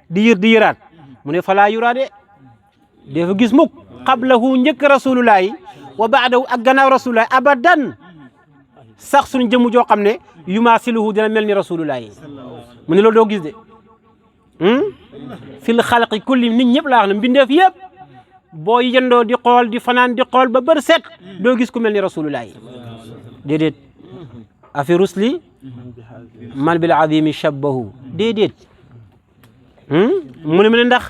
di yëraat mu ne fala yura de dafa gis mukk qablahu njëkk rasulullahi wa ba'dahu ak gannaaw rasulullahi abadan sax suñu jëmm joo xam ne yumaasiluhu dina mel ni rasulullahi mu ne loolu doo gis de fil xalqi kulli nit ñëpp laa wax ne mbindeef yëpp boo yendoo di xool di fanaan di xool ba bër set doo gis ku mel ni rasulullahi déedéet afi rusli man bil azimi shabbahu déedéet mu ne ndax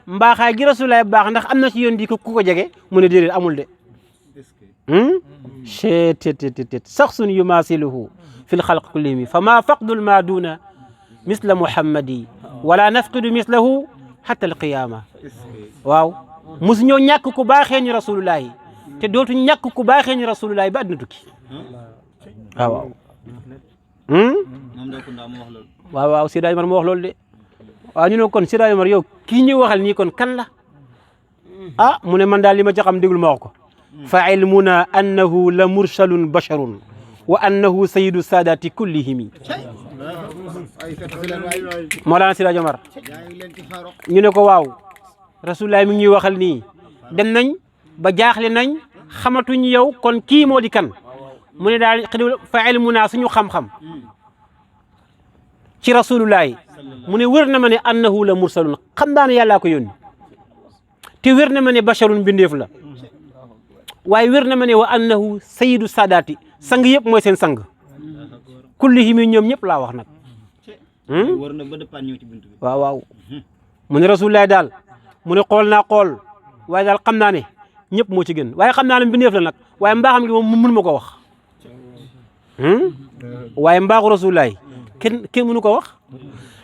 mbaaxaay gi rasulullahi baax ndax am na ci yoon di ku ko jege mu ne déedéet amul de tet saxsun yumaasiluhu fil xalq kullihim fa ma faqdul ma duna misla muhammadi wala nafqidu mislahu hatta alqiyama waaw mosu ñoo ñàkk ku baaxee ñu rasulullahi te dootu ñàkk ku baaxee ñu rasulullahi ba àddina tukki waaw Seydi Omar moo wax loolu de waaw ñu ne kon Seydi Omar yow kii ñuy waxal nii kon kan la mu ne man daal li ma ci xam déglu ma wax ko fa ilmuna annahu la mursalun basharun wa annahu sayyidu saadati kullihimi Mawlana Seydi Omar ñu ne ko waaw rasulullahi mi ngi ñuy waxal nii dem nañ ba jaaxle nañ xamatuñ yow kon kii moo di kan mu ne daal fa ilmuna suñu xam-xam ci rasulullahi mu ne wér na ma ne annahu la mursalun xam naa ne yàllaa ko yónni te wér na ma ne basharun bindeef la waaye wér na ma ne wa annahu sayyidu saadaati sang yëpp mooy seen sang kullihim ñoom ñëpp laa wax nag waaw mu ne rasulullahi daal mu ne xool naa xool waaye daal xam naa ne ñëpp moo ci gën waaye xam naa ne bindeef la nag waaye mbaaxam gi moom mënu ma ko wax waaye mbaaxu rasulullahi kenn mënu ko wax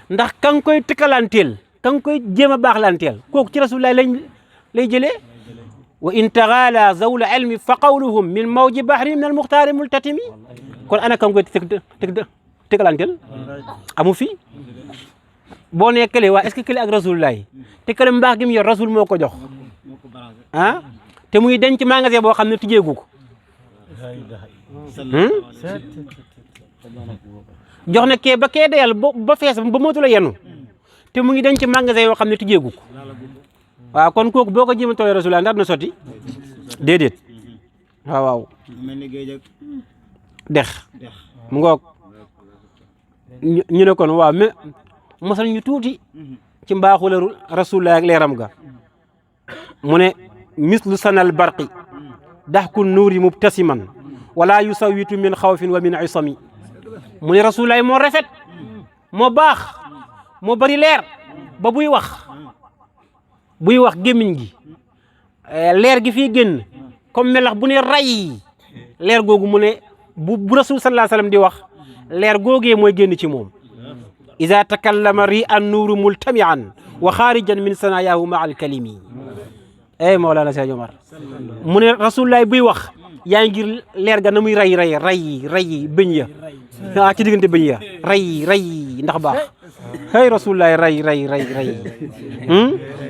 ndax ka nga koy tëkkalanteel ka nga koy jéem a baaxlanteel kooku ci rasulullahi lay jëlee wa in taxaala zawla ilmi fa qawluhum min mawji bahri min al muxtaari multatimi kon ana ka nga koy tëkkalanteel amu fi boo nee kële waa est-ce que kële ak rasulullahi te kële mbaax gi mu yor rasul moo ko jox te muy denc magasin boo xam ne tijjeegu ko jox na kee ba kee dayal ba fees ba mootu la yenu te mu ngi denc magasin yoo xam ne tijjeegu ko waaw kon kooku boo ko jéem a toolee rasulullahi ndax dina sotti déedéet waaw dex mu ngoog ñu ne kon waaw mais mosal ñu tuuti ci mbaaxu la rasulullahi ak leeram ga mu ne mislu sanal barqi daxku nuuri mubtasiman wala yusawitu min xawfin wa min isami mu ne rasulullahi moo rafet moo baax moo bari leer ba buy wax gémmiñ gi leer gi fii génn comme melax bu ne ray leer googu mu ne bu rasul sallallahu alayhi wasallam di wax leer googee mooy génn ci moom iza takallama ri an nuuru multamian wa xaarijan min sanayaahu ma al kalimi Mawlana Seydi Omar mu ne rasulullah buy wax yaa ngi ngir leer ga na muy ray bëñ ya ci diggante bëñ ya ray ndax baax rasulullah ray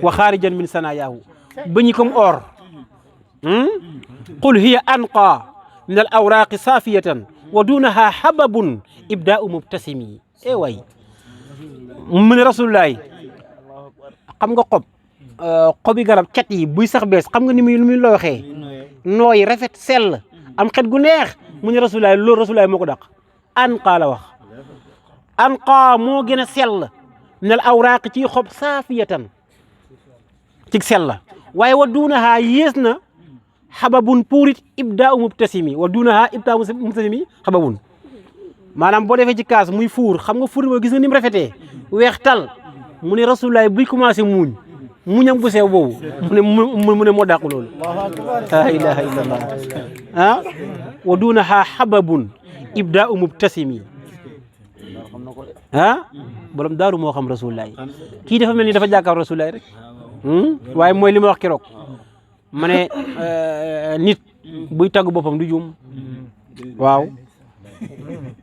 wa xaarijan min sanayaahu bëñi comme or qul hiya anqa min al awraqi safiyatan wa dunaha hababun ibda'u mubtasimi way mu ne rasulullah xam nga xobi garab cat yi buy sax bees xam nga ni muy loo waxee nooy rafet sell am xet gu neex mu ne rasulullah loolu rasulullah moo ko dàq anqa la wax anqa moo gën a sell min al awraqi ci xob saafiyatan ci sell waaye wa duunahaa yées na xababun puurit ibdaa'u mubtasimi wa duunahaa ibdaa'u mubtasimi xababun maanaam boo defee ci kaas muy fuur xam nga fuur ba gis nga ni mu rafetee weex tal mu ne rasulullah buy commencé muñam bu sew boobu mu ne moo dàq loolu la ilaha illallah wa duunahaa xababun ibdaa'u mubtasimi borom daaru moo xam rasulullah kii dafa mel ni dafa jàkkaar rasulullah rek waaye mooy li ma wax keroog ma ne nit buy tagg boppam du juum waaw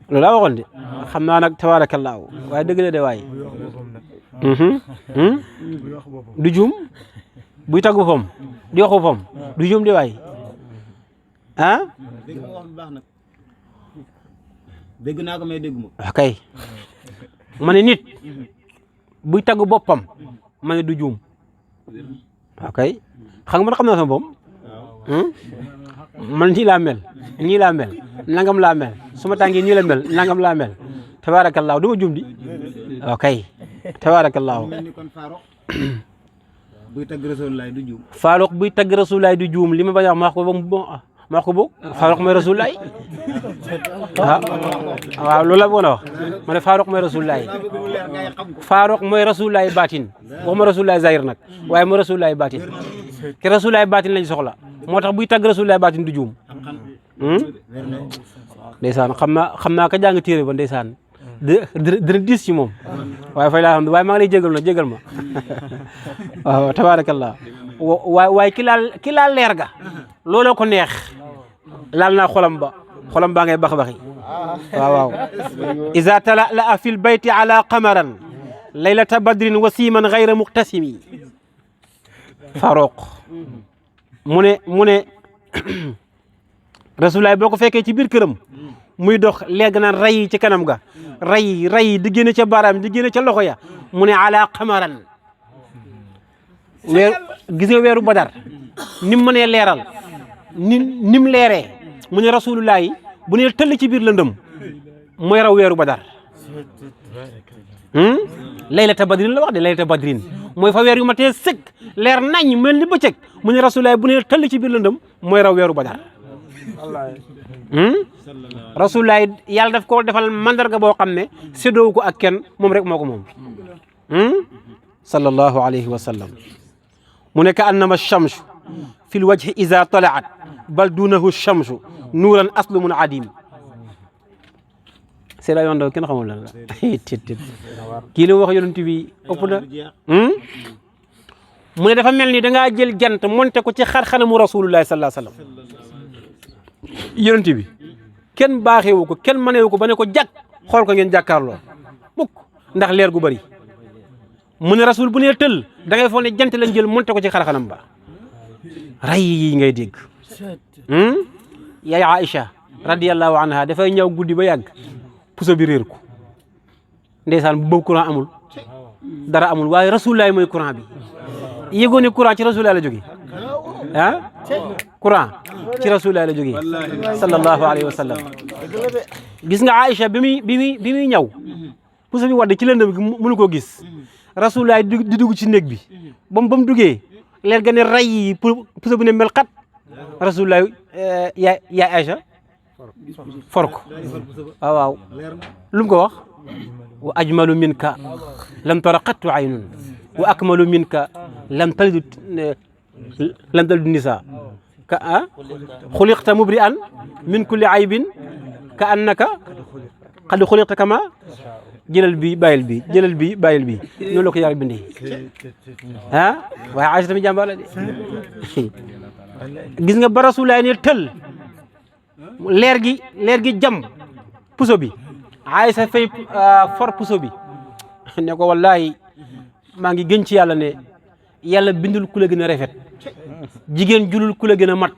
loolu laa waxoon de xam naa nag tabaarakallaahu waaye dëgg la de waaye du juum buy tagg boppam di wax boppam du juum de waaye dégg naa ko mais dégg ma kay ma ne nit buy tagg boppam ma ne du juum ok xam nga man xam naa sama bopp man nii laa mel nangam laa mel su ma tàngee nii la mel nangam laa mel tabaarakallaahu du ma juum di ok tabaarakallaahu buy tagg Rasulullah du juum Faaruq buy tagg Rasulullah du juum li ma bañ a wax ma wax ko ba ma wax ko boog Faaruq mooy Rasulullah waaw loolu la bëggoon a wax ma ne Faaruq mooy Rasulullah Faaruq mooy Rasulullah baatin waxuma Rasulullah zahir nag waaye mooy Rasulullah baatin te Rasulullah baatin lañ soxla moo tax buy tagg Rasulullah baatin du juum ndeysaan xam naa ka jàng téere ba ndeysaan dina diis ci moom waaye fay laa xam waaye maa ngi lay jégal ma waaw tabaarakallah waaye ki laal leer ga looloo ko neex laal naa xolam baa ngay bax-baxi waaw iza tala'la'a fil bayti ala qamaran laylata badrin wasiman ghayra muqtasimi Faaruq mu ne Rasulullah boo ko fekkee ci biir këram muy dox léegi naan ray ci kanam ga ray di génne ca baaraam di génne ca loxo ya mu ne ala qamaran gis nga weeru Badar ni mu mënee leeral ni mu leeree mu ne Rasulullah yi bu ne tëll ci biir lëndëm mooy raw weeru Badar laylata badrin la wax de laylata badrin mooy fa weer yu ma tee sëkk leer nañ mel ni bëccëg mu ne Rasulullah bu ne tëll ci biir lëndëm mooy raw weeru Badar Rasulullah yàlla daf ko defal mandarga boo xam ne séddoo ko ak kenn moom rek moo ko moom sallallahu alayhi wa sallam mu ne ka annama chamsu fi l wajhi iza talaat bal dunahu chamsu nuuran aslumun adim c'est la yoon daw kenn xamul lan la kii la wax yonent bi ëpp na mu ne dafa mel ni dangaa jël jant monte ko ci xar-xanamu rasulullahi sallallahu alayhi wa sallam yonent bi kenn baaxewu ko kenn manewu ko ba ne ko jàkk xool ko ngeen jàkkaarloo mukk ndax leer gu bëri mu ne rasul bu nee tëll da ngay foog ne jant lañ jël monte ko ci xar-xanam ba ray yi ngay dégg yaay Aïcha radiyallahu anha dafay ñëw guddi ba yàgg puso bi réer ko ndeysaan bu boobu courant amul dara amul waaye rasulullah mooy courant bi yëgoo ne courant ci rasulullah la jóge courant ci rasulullah la jógee sallallahu alayhi wa sallam gis nga Aïcha bi muy ñëw puso bi wadd ci lëndëm gi mënu koo gis rasulullah di dugg ci néeg bi ba mu duggee leer ga ne ray yi puso bi ne mel xat rasulullah yaay Aïcha for ko waaw lu mu ko wax wa ajmalu minka lam tara qattu aynun wa akmalu minka lam talid lam talid nisa ka xuliqta mubri'an min kulli aybin ka annaka qad xuliqta kama jëlal bi bàyyil bi jëlal bi bàyyil bi noonu la ko yàlla bindee waaye Aïcha tamit jàmbaar la de gis nga ba Rasulullah ne tël leer gi jam puso bi Aïcha fay for puso bi ne ko wallahi maa ngi gën ci yàlla ne yàlla bindul ku la gën a rafet jigéen julul ku la gën a mat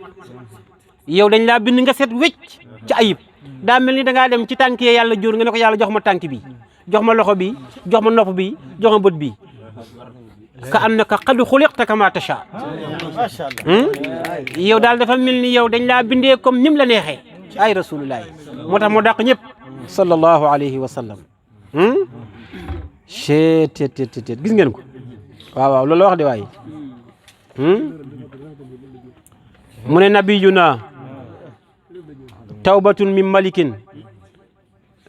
yow dañ laa bind nga set wecc ci ayib daa mel ni da ngaa dem ci tànk yee yàlla jóor nga ne ko yàlla jox ma tànk bi jox ma loxo bi jox ma nopp bi jox ma bët bi ka annaka qad xuliqta kama tasha yow daal dafa mel ni yow dañ laa bindee comme nim la neexee ay rasulullah moo tax moo dàq ñëpp sallallahu alayhi wa sallam tet gis ngeen ko waaw loolu wax de waay mu ne nabiyuna tawbatun min malikin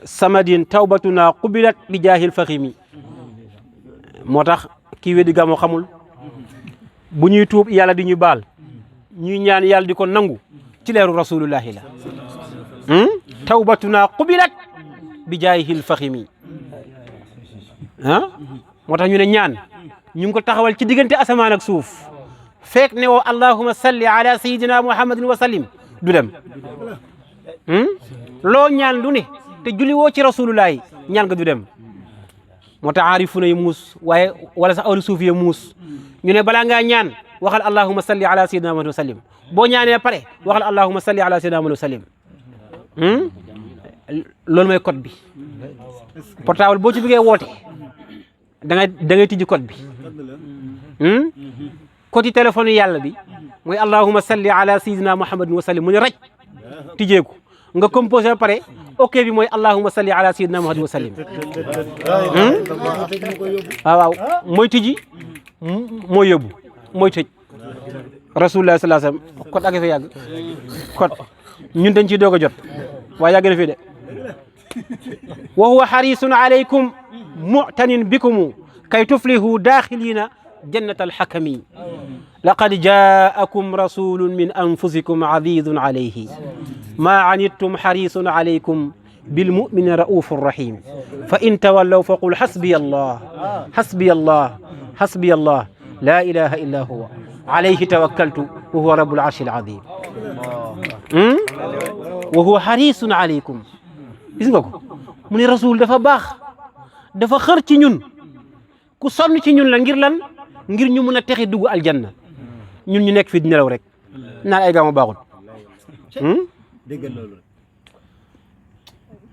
samadin tawbatuna qubilat bi jaahil faximi moo tax kii weddi gàmmu xamul bu ñuy tuub yàlla di ñu baal ñuy ñaan yàlla di ko nangu ci leeru rasulullahi la tawbatuna qubilat bi jaahil faximi moo tax ñu ne ñaan ñu ngi ko taxawal ci diggante asamaan ak suuf fekk ne woo allahumma salli ala sayyidina muhammadin wa sallim du dem loo ñaan lu ne te julli woo ci rasulullahi ñaan nga du dem moo tax aarifuna yi muus waaye wala sax awlu suuf yi muus ñu ne balaa ngaa ñaan waxal allahumma salli ala sayyidina muhammadin wa sallim boo ñaanee pare waxal allahumma salli ala sayyidina muhammadin wa sallim loolu mooy code bi portable boo ci bëggee woote da ngay tijji code bi code téléphone yàlla bi mooy allahumma salli ala sayyidina muhammadin wa sallim mu ne raj tijjeeku nga composé ba pare ok bi mooy allahumma salli ala sayyidina muhammadin wa sallim waaw mooy tijji mooy yóbbu mooy tëj rasulullah sallallahu alayhi wasallam code ak fa yàgg code ñun dañ ciy doog a jot waaye yàgg na fi de wa huwa harisun alaykum mu'tanin bikumu kay tuflihu daaxilina jannat alxakami laqad jaakum rasulun min anfusikum azizun alayhi ma anittum harisun alaykum bilmuminina raufun rahim fa in tawallaw faqul hasbiya allah hasbiya allah hasbiya allah la ilaha illa huwa alayhi tawakkaltu wa huwa rabbul arshil azim wa huwa harisun alaykum gis nga ko mu ne rasul dafa baax dafa xër ci ñun ku sonn ci ñun la ngir lan ngir ñu mun a texe dugg aljanna ñun ñu nekk fi di nelaw rek naan ay gaama baaxul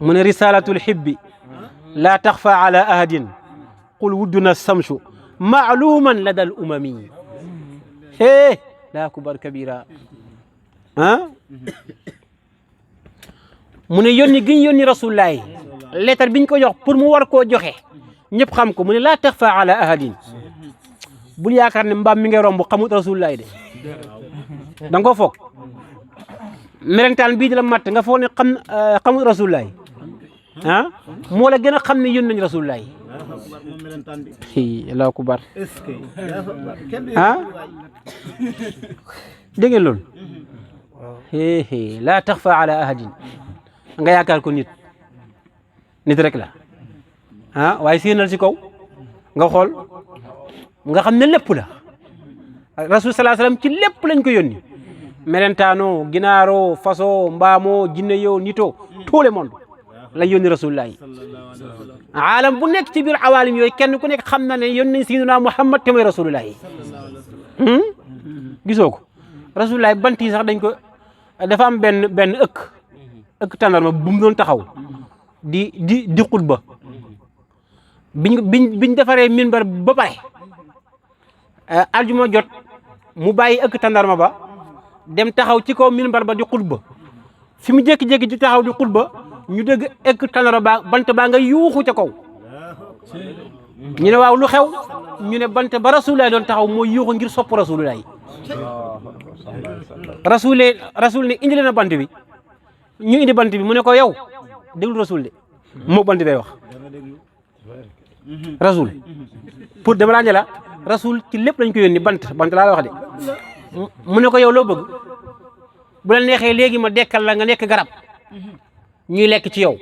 mu ne risalatul hibbi la taxfa ala ahadin qul wudduna samsu maaluman lada al umami la kubar kabira mu ne yónni gi ñu yónni rasulullahi lettre biñ ko jox pour mu war koo joxe ñëpp xam ko mu ne laa taxfa ala ahadin bul yaakaar ne mbaam mi ngay romb xamut rasulullahi de da nga ko foog melentaan bii di la matt nga foog ne xamut rasulullahi moo la gën a xam ne yónni nañ rasulullahi allahu akbar dégg ngeen loolu laa taxfa ala ahadin nga yaakaar ko nit rek la waaye séenal si kaw nga xool nga xam ne lépp la rasul sallallahu alayhi wasallam ci lépp lañ ko yónni melentaano ginaaro faso mbaamo jinne yow nito tout le monde lañ yónni rasulullah yi aalam bu nekk ci biir awaalim yooyu kenn ku nekk xam na ne yónni nañ sayyidina Muhammad te mooy rasulullah yi gisoo ko rasulullah bant yi sax dañ ko dafa am benn ëkk tàndarma bu mu doon taxaw di xutba biñ defaree minbar ba pare aljuma jot mu bàyyi ëkk tàndarma ba dem taxaw ci kaw minbar ba di xutba fi mu jékki-jékki di taxaw di xutba ñu dégg ëkk tàndarma ba bant baa nga yuuxu ca kaw ñu ne waaw lu xew ñu ne bant ba rasulullah doon taxaw mooy yuuxu ngir sopp rasulullah yi rasul ne indi leen bant bi ñu indi bant bi mu ne ko yow déglu rasul de moo bant bay wax rasul pour dama laa ne la rasul ci lépp lañ ko yónni bant laa la wax de mu ne ko yow loo bëgg bu la neexee léegi ma dekkal la nga nekk garab ñuy lekk ci yow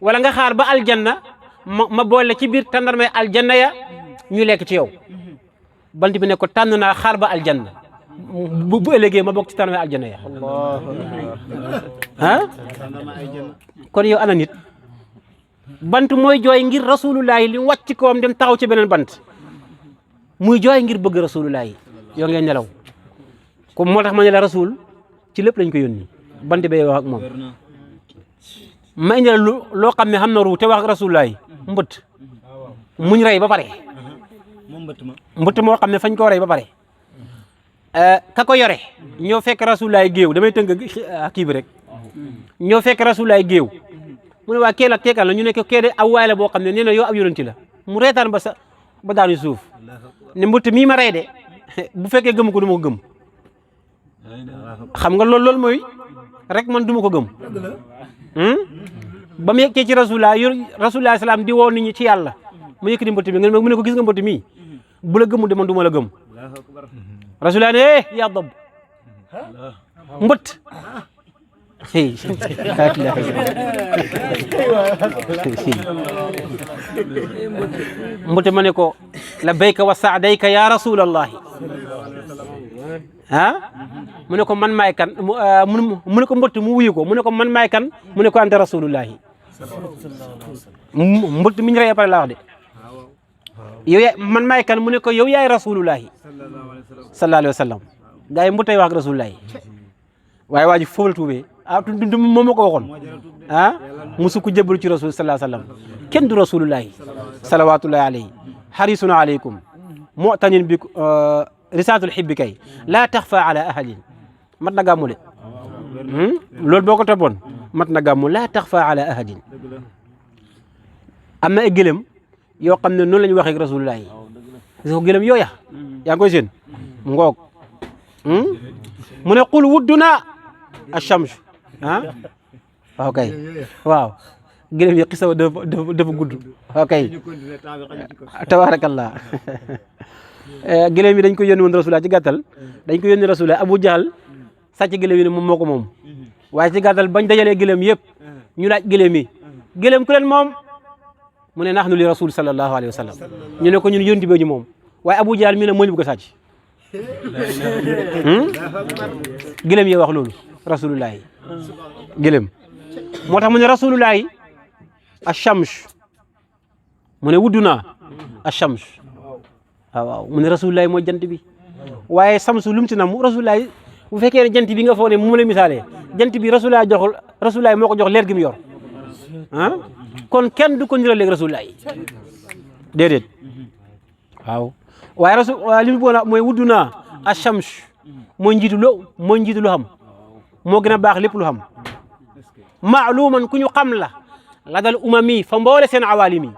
wala nga xaar ba aljanna ma boole ci biir tàndarmay aljanna ya ñuy lekk ci yow bant bi ne ko tànn naa xaar ba aljanna bu ëllëgee ma bokk ci tàndarmay aljanna ya ah kon yow ana nit bant mooy jooy ngir rasulullahi li wàcc koom dem taxaw ci beneen bant muy jooy ngir bëgg rasulullahi yoo ngeen nelaw comme moo tax ma ne la rasul ci lépp lañ ko yónni bant bay wax ak moom ma indi la loo xam ne xam na ru te wax ak rasulullahi mbët muñ rey ba pare mbët moo xam ne fañ koo rey ba pare ka ko yore ñoo fekk rasulullahi géew damay tënk kii bi rek ñoo fekk rasulullahi géew mu ne waa kee la keekal la ñu ne ko kee de aw waay la boo xam ne nee na yow ab yonenti la mu reetaan ba daanu suuf ne mbëtt mii ma rey de bu fekkee gëm ko du ma ko gëm xam nga loolu mooy rek man du ma ko gëm ba mu yeggee ci rasulullah salaam di woo nit ñi ci yàlla mu yëkkati mbëtt mi mu ne ko gis nga mbëtt mii bu la gëmu de man du ma la gëm rasulullah ne yaa dab mbëtt mbëtt ma ne ko labbayka wa saadayka ya rasulallahi mu ne ko man maay kan mu ne ko mbëtt mu wuyu ko mu ne ko man maay kan mu ne ko anta rasulullahi mbëtt mi ñu rey pare laa wax de yow yaay man maay kan mu ne ko yow yaay rasulullahi sallallahu alayhi wa sallam gaa yi mbëttay wax ak rasulullahi waaye waa ji foofu la tuubee du moom moo ko waxoon musu ko jébbalu ci rasul sallallahu alayhi wa sallam kenn du rasulullahi salawatullahi alayhi harisun alaykum mu'tanin bi risalatul xibbi kay laa taxfa ala ahadin mat na gàmmu de loolu boo ko toppoon mat na gàmmu laa taxfa ala ahadin am na ay gëlëm yoo xam ne noonu la ñu waxee ak rasulullah yi gis ko gëlëm yooya yaa ngi koy seen mu ngoog mu ne qul wudduna ash-shams waaw kay waaw gëlëm yi xisa dafa gudd waaw kay tabarakallah gëlëm yi dañ ko yónni woon rasulullah ci gàttal dañ ko yónni rasulullah Abu Jahal sàcc gëlëm yi ne moom moo ko moom waaye ci gàttal bañ dajalee gëlëm yëpp ñu laaj gëlëm yi gëlëm ku leen moom mu ne nahnu li rasul sallallahu alayhi wa sallam ñu ne ko ñun yónni bee ñu moom waaye Abu Jahal mi ne moo ñu bëgg a sàcc gëlëm yi wax loolu rasulullah yi gëlëm moo tax mu ne rasulullah yi ash-shams mu ne wudduna ash-shams waaw mu ne rasulullah mooy jant bi waaye samsu lu mu ci nam rasulullah bu fekkee ne jant bi nga foog ne mu la misaalee jant bi rasulullah moo ko jox leer gi mu yor kon kenn du ko nira léegi rasulullah déedéet waaw waaye li mu boona mooy wudduna ash-shams mooy njiitu lu xam moo gën a baax lépp lu xam maaluman ku ñu xam la dal umami fa mboole seen awaalimi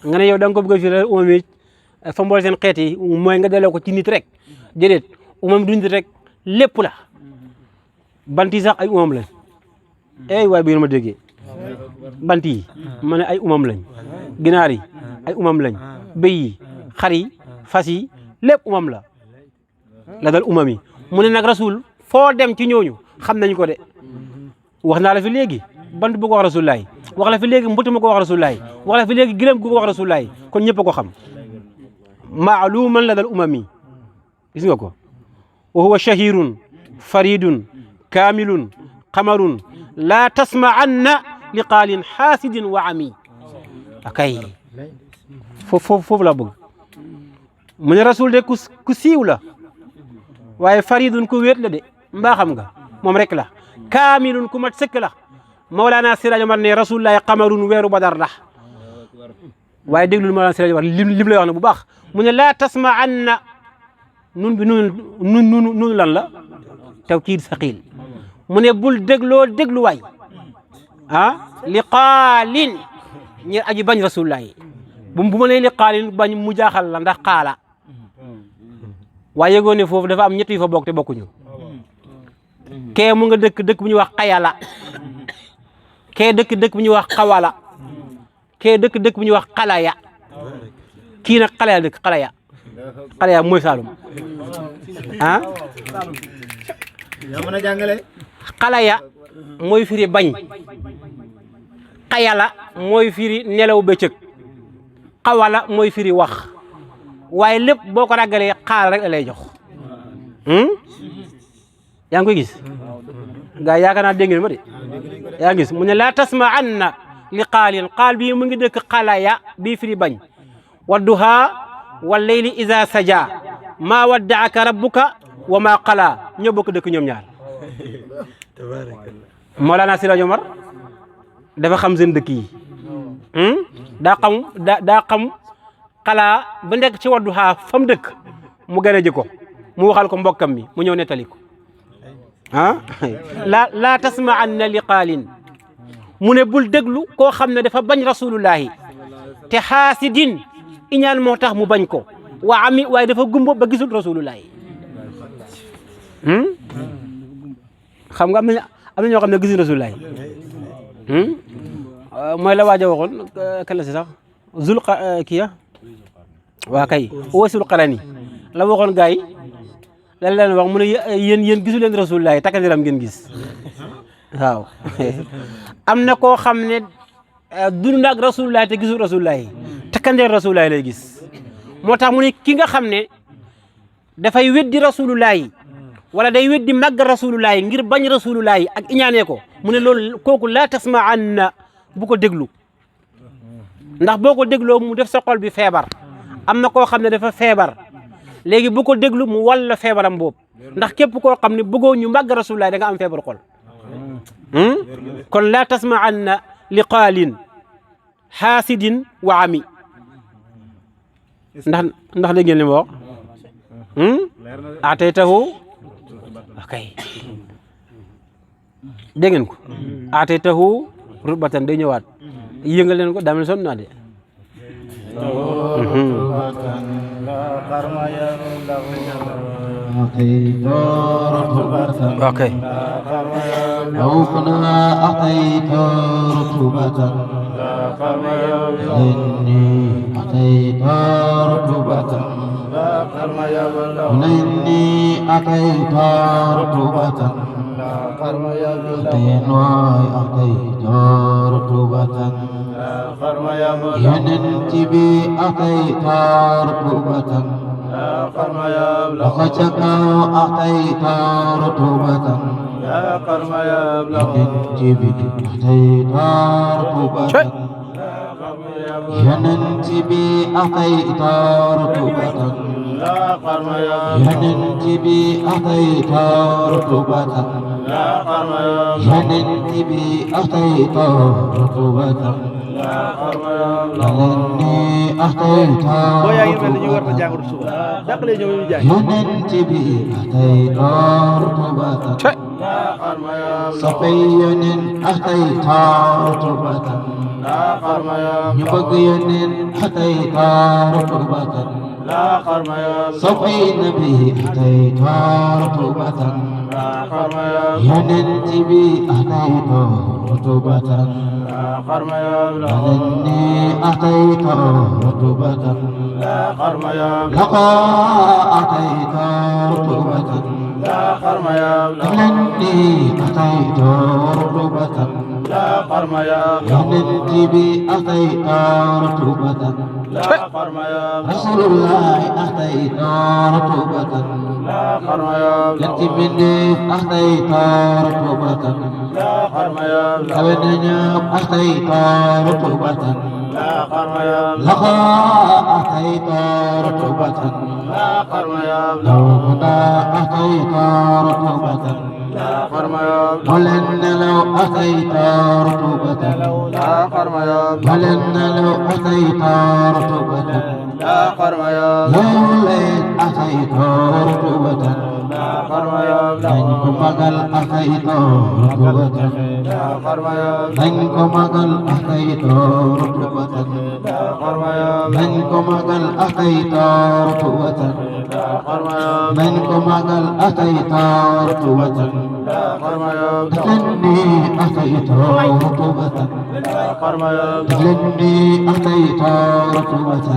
nga ne yow da nga ko bëgg a firi umami fa mboole seen xeet yi mooy nga delloo ko ci nit rek déedéet umam du nit rek lépp la bant yi sax ay umam lañ waaye bi ngeen ma déggee bant yi ma ne ay umam lañ ginaar yi ay umam lañ béy yi xar yi fas yi lépp umam la dal umami mu ne nag rasul foo dem ci ñooñu xam nañ ko de wax naa la fi léegi bant bu ko wax rasulullahi wax la fi léegi mbëtt ma ko wax rasulullahi wax la fi léegi gëlëm gu ko wax rasulullahi kon ñëpp a ko xam maaluman la dal umami gis nga ko wa huwa shahirun faridun kamilun qamarun la tasma'anna li qaalin xaasidin wa ami akay foofu la bëgg mu ne rasul de ku siiw la waaye faridun ku wéet la de mbaa xam nga moom rek la kaamilun ku mat sëkk la Mawlana Siraj Omar ne rasulullahi qamarun weeru badar la waaye déglul Mawlana Siraj Omar lim lay wax ne bu baax mu ne laa tasma'anna nun bi nun lan la tawkiid saqil mu ne bul déglu waay li qaalin ñi aji bañ rasulullahi bu ma nee li qaalin bañ mu jaaxal la ndax qaala waaye yëgoo ne foofu dafa am ñett yu fa bokk te bokkuñu kee mu nga dëkk bu ñuy wax xayala kee dëkk bu ñuy wax xawala kee dëkk bu ñuy wax xalaya kii nag xalaya dëkk xalaya xale ya mooy Saalum ah yaa mën a jàngale. xale ya mooy firi bañ xayala mooy firi nelaw bëccëg xawala mooy firi wax waaye lépp boo ko ràggalee xaal rek la lay jox yaa ngi koy gis gaa yaakaar naa dégg ngeen ma de yaa ngi gis mu ne laa tasma anna li xaalin xaal bii mu ngi dëkk xalaya bii firi bañ wadduha wal layli iza saja maa waddaaka rabbuka wa maa qala ñoo bokk dëkk ñoom ñaar Mawlana Siraj Omar dafa xam seen dëkk yi daa xam xalaa ba nekk ci wadduha fam dëkk mu gën a ji ko mu waxal ko mbokkam mi mu ñëw nettali ko laa tasma anna li qaalin mu ne bul déglu koo xam ne dafa bañ rasulullahi te xaasidin iñaan moo tax mu bañ ko waa ami waaye dafa gumbo ba gisul rasulullahi xam nga am na ñoo xam ne gisul rasulullahi mooy la waaj a waxoon kan la si sax zul kiya waa kay wasul qarani la waxoon gars yi lan leen wax mu ne yéen gisu leen rasulullahi takkandiram ngeen gis waaw am na koo xam ne dund na ak rasulullahi te gisul rasulullahi takkandeer rasulullahi lay gis moo tax mu ne ki nga xam ne dafay weddi rasulullahi wala day weddi màgg rasulullahi ngir bañ rasulullahi ak iñaanee ko mu ne loolu kooku laa tasma anna bu ko déglu ndax boo ko dégloo mu def sa xol bi feebar am na koo xam ne dafa feebar léegi bu ko déglu mu walla feebaram boobu ndax képp koo xam ne bëggoo ñu màgg rasulullahi da nga am feebar xol kon laa tasma anna li qaalin xaasidin wa ami ndax dégg ngeen li ma wax ataytahu okay dégg ngeen ko ataytahu rutbatan day ñëwaat yëngal leen ko daa mel sonn naa de okay لو كنا أعطيت رطوبة إني أعطيت رطوبة إني أعطيت رطوبة أعطيت رطوبة ينتبي أعطيت رطوبة لخشك أعطيت رطوبة ينتبي أعطيت رطوبة ينتبي أعطيت رطوبة ينتبي أعطيت رطوبة ينتبي أعطيت رطوبة لأني أعطيت ينتبي أعطيت رطوبة صفي أعطيت رطوبة يبقي أعطيت رطوبة صفي نبي أعطيت رطوبة ينتبي أعطيت رطوبة لأني أعطيت رطوبة لقى أعطيت رطوبة لأني أعطيت رطوبة ينتبي أعطيت رطوبة رسول الله أعطيت رطوبة ينتبني أعطيت رطوبة كونني أعطيت رطوبة لقى أعطيت رطوبة لو كنت أعطيت رطوبة ولن لو أعطيت رطوبة ولن لو أعطيت رطوبة لولن أعطيت رطوبة لنكم مقل أعطيت رطوبة لنكم مقل أعطيت رطوبة لنكم مقل أعطيت رطوبة لنكم مقل أعطيت رطوبة لأني أعطيت رطوبة لني أتيت ركوة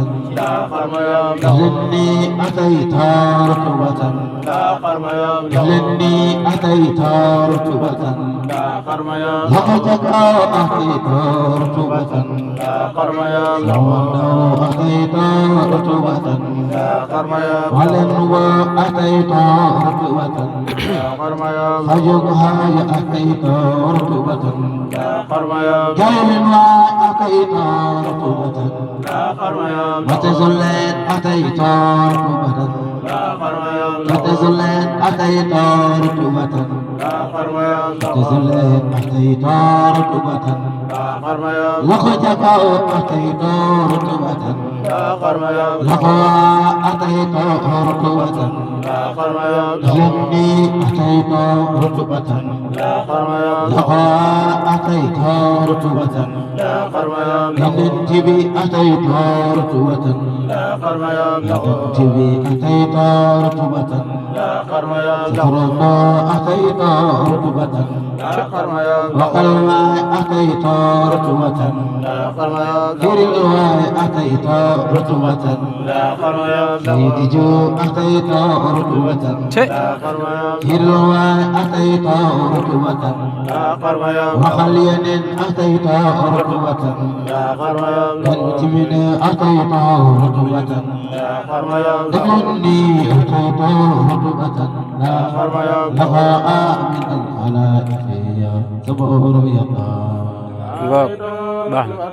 لني أتيت ركوة لني أتيت ركوة لقدك أتيت ركوة لو أتيت ركوة ولن وأتيت ركوة فجدها أتيت ركوة جيل وأتيت ركوة وتزلت أتيت ركوة وتزلت أتيت ركوة وتزلت أتيت ركوة لقدك أتيت ركوة لقوا أتيت ركوة لني أتيت ركوة لقوا أتيت ركوة لننتبي أتيت ركوة لننتبي أتيت ركوة ذكرنا أتيت ركوة وقلنا أتيت ركوة كرلوا أتيت ركوة سيدجو أتيت ركوة كرلوا أتيت ركوة وخلين أتيت ركوة كنتمن أتيت ركوة دمني أتيت ركوة لقاء من الخلائق يا صبور يا waaw baax na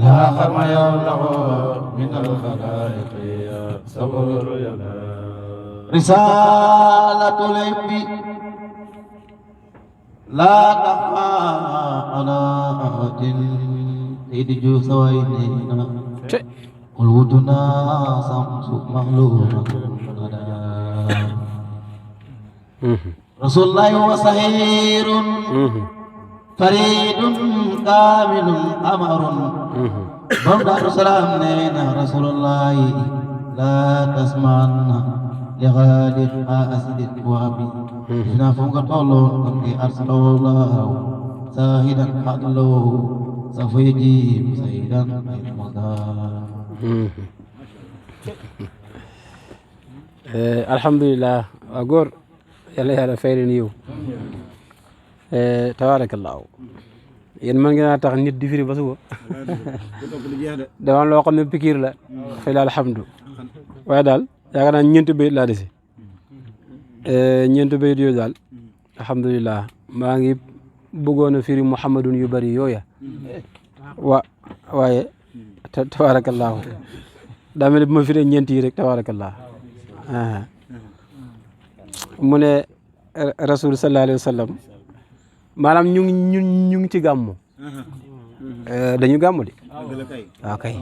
لا خرم يبلغ من الخلائق يا صبور يا رسالة العلم لا تخفى على أحد تدجو سويننا قلوبنا شمس مغلوبة رسول الله وصهير فريد كامل أمر بمدار سلام نينا رسول الله لا تسمعن لغالب أسد وابي إحنا فوق طولون كنت أرسل الله ساهدا حدلو سفيجي سيدا alhamdulilah waa góor yàlla yàlla fay leen yiw tabaarakallaahu yéen mën ngeen a tax nit di firi ba suba dama loo xam ne pikiir la fay la alhamdu waaye daal yaakaar naa ñeenti bayit laa dese ñeenti bayit yooyu daal alhamdulilah maa ngi bëggoon a firi muhammadun yu bari yooya waaye tabaarakallaahu daa mel ne bu ma firee ñeenti yi rek tabaarakallaahu mu ne rasul sallallahu alayhi wa sallam maanaam ñu ngi ci gàmmu dañu gàmmu de waaw kay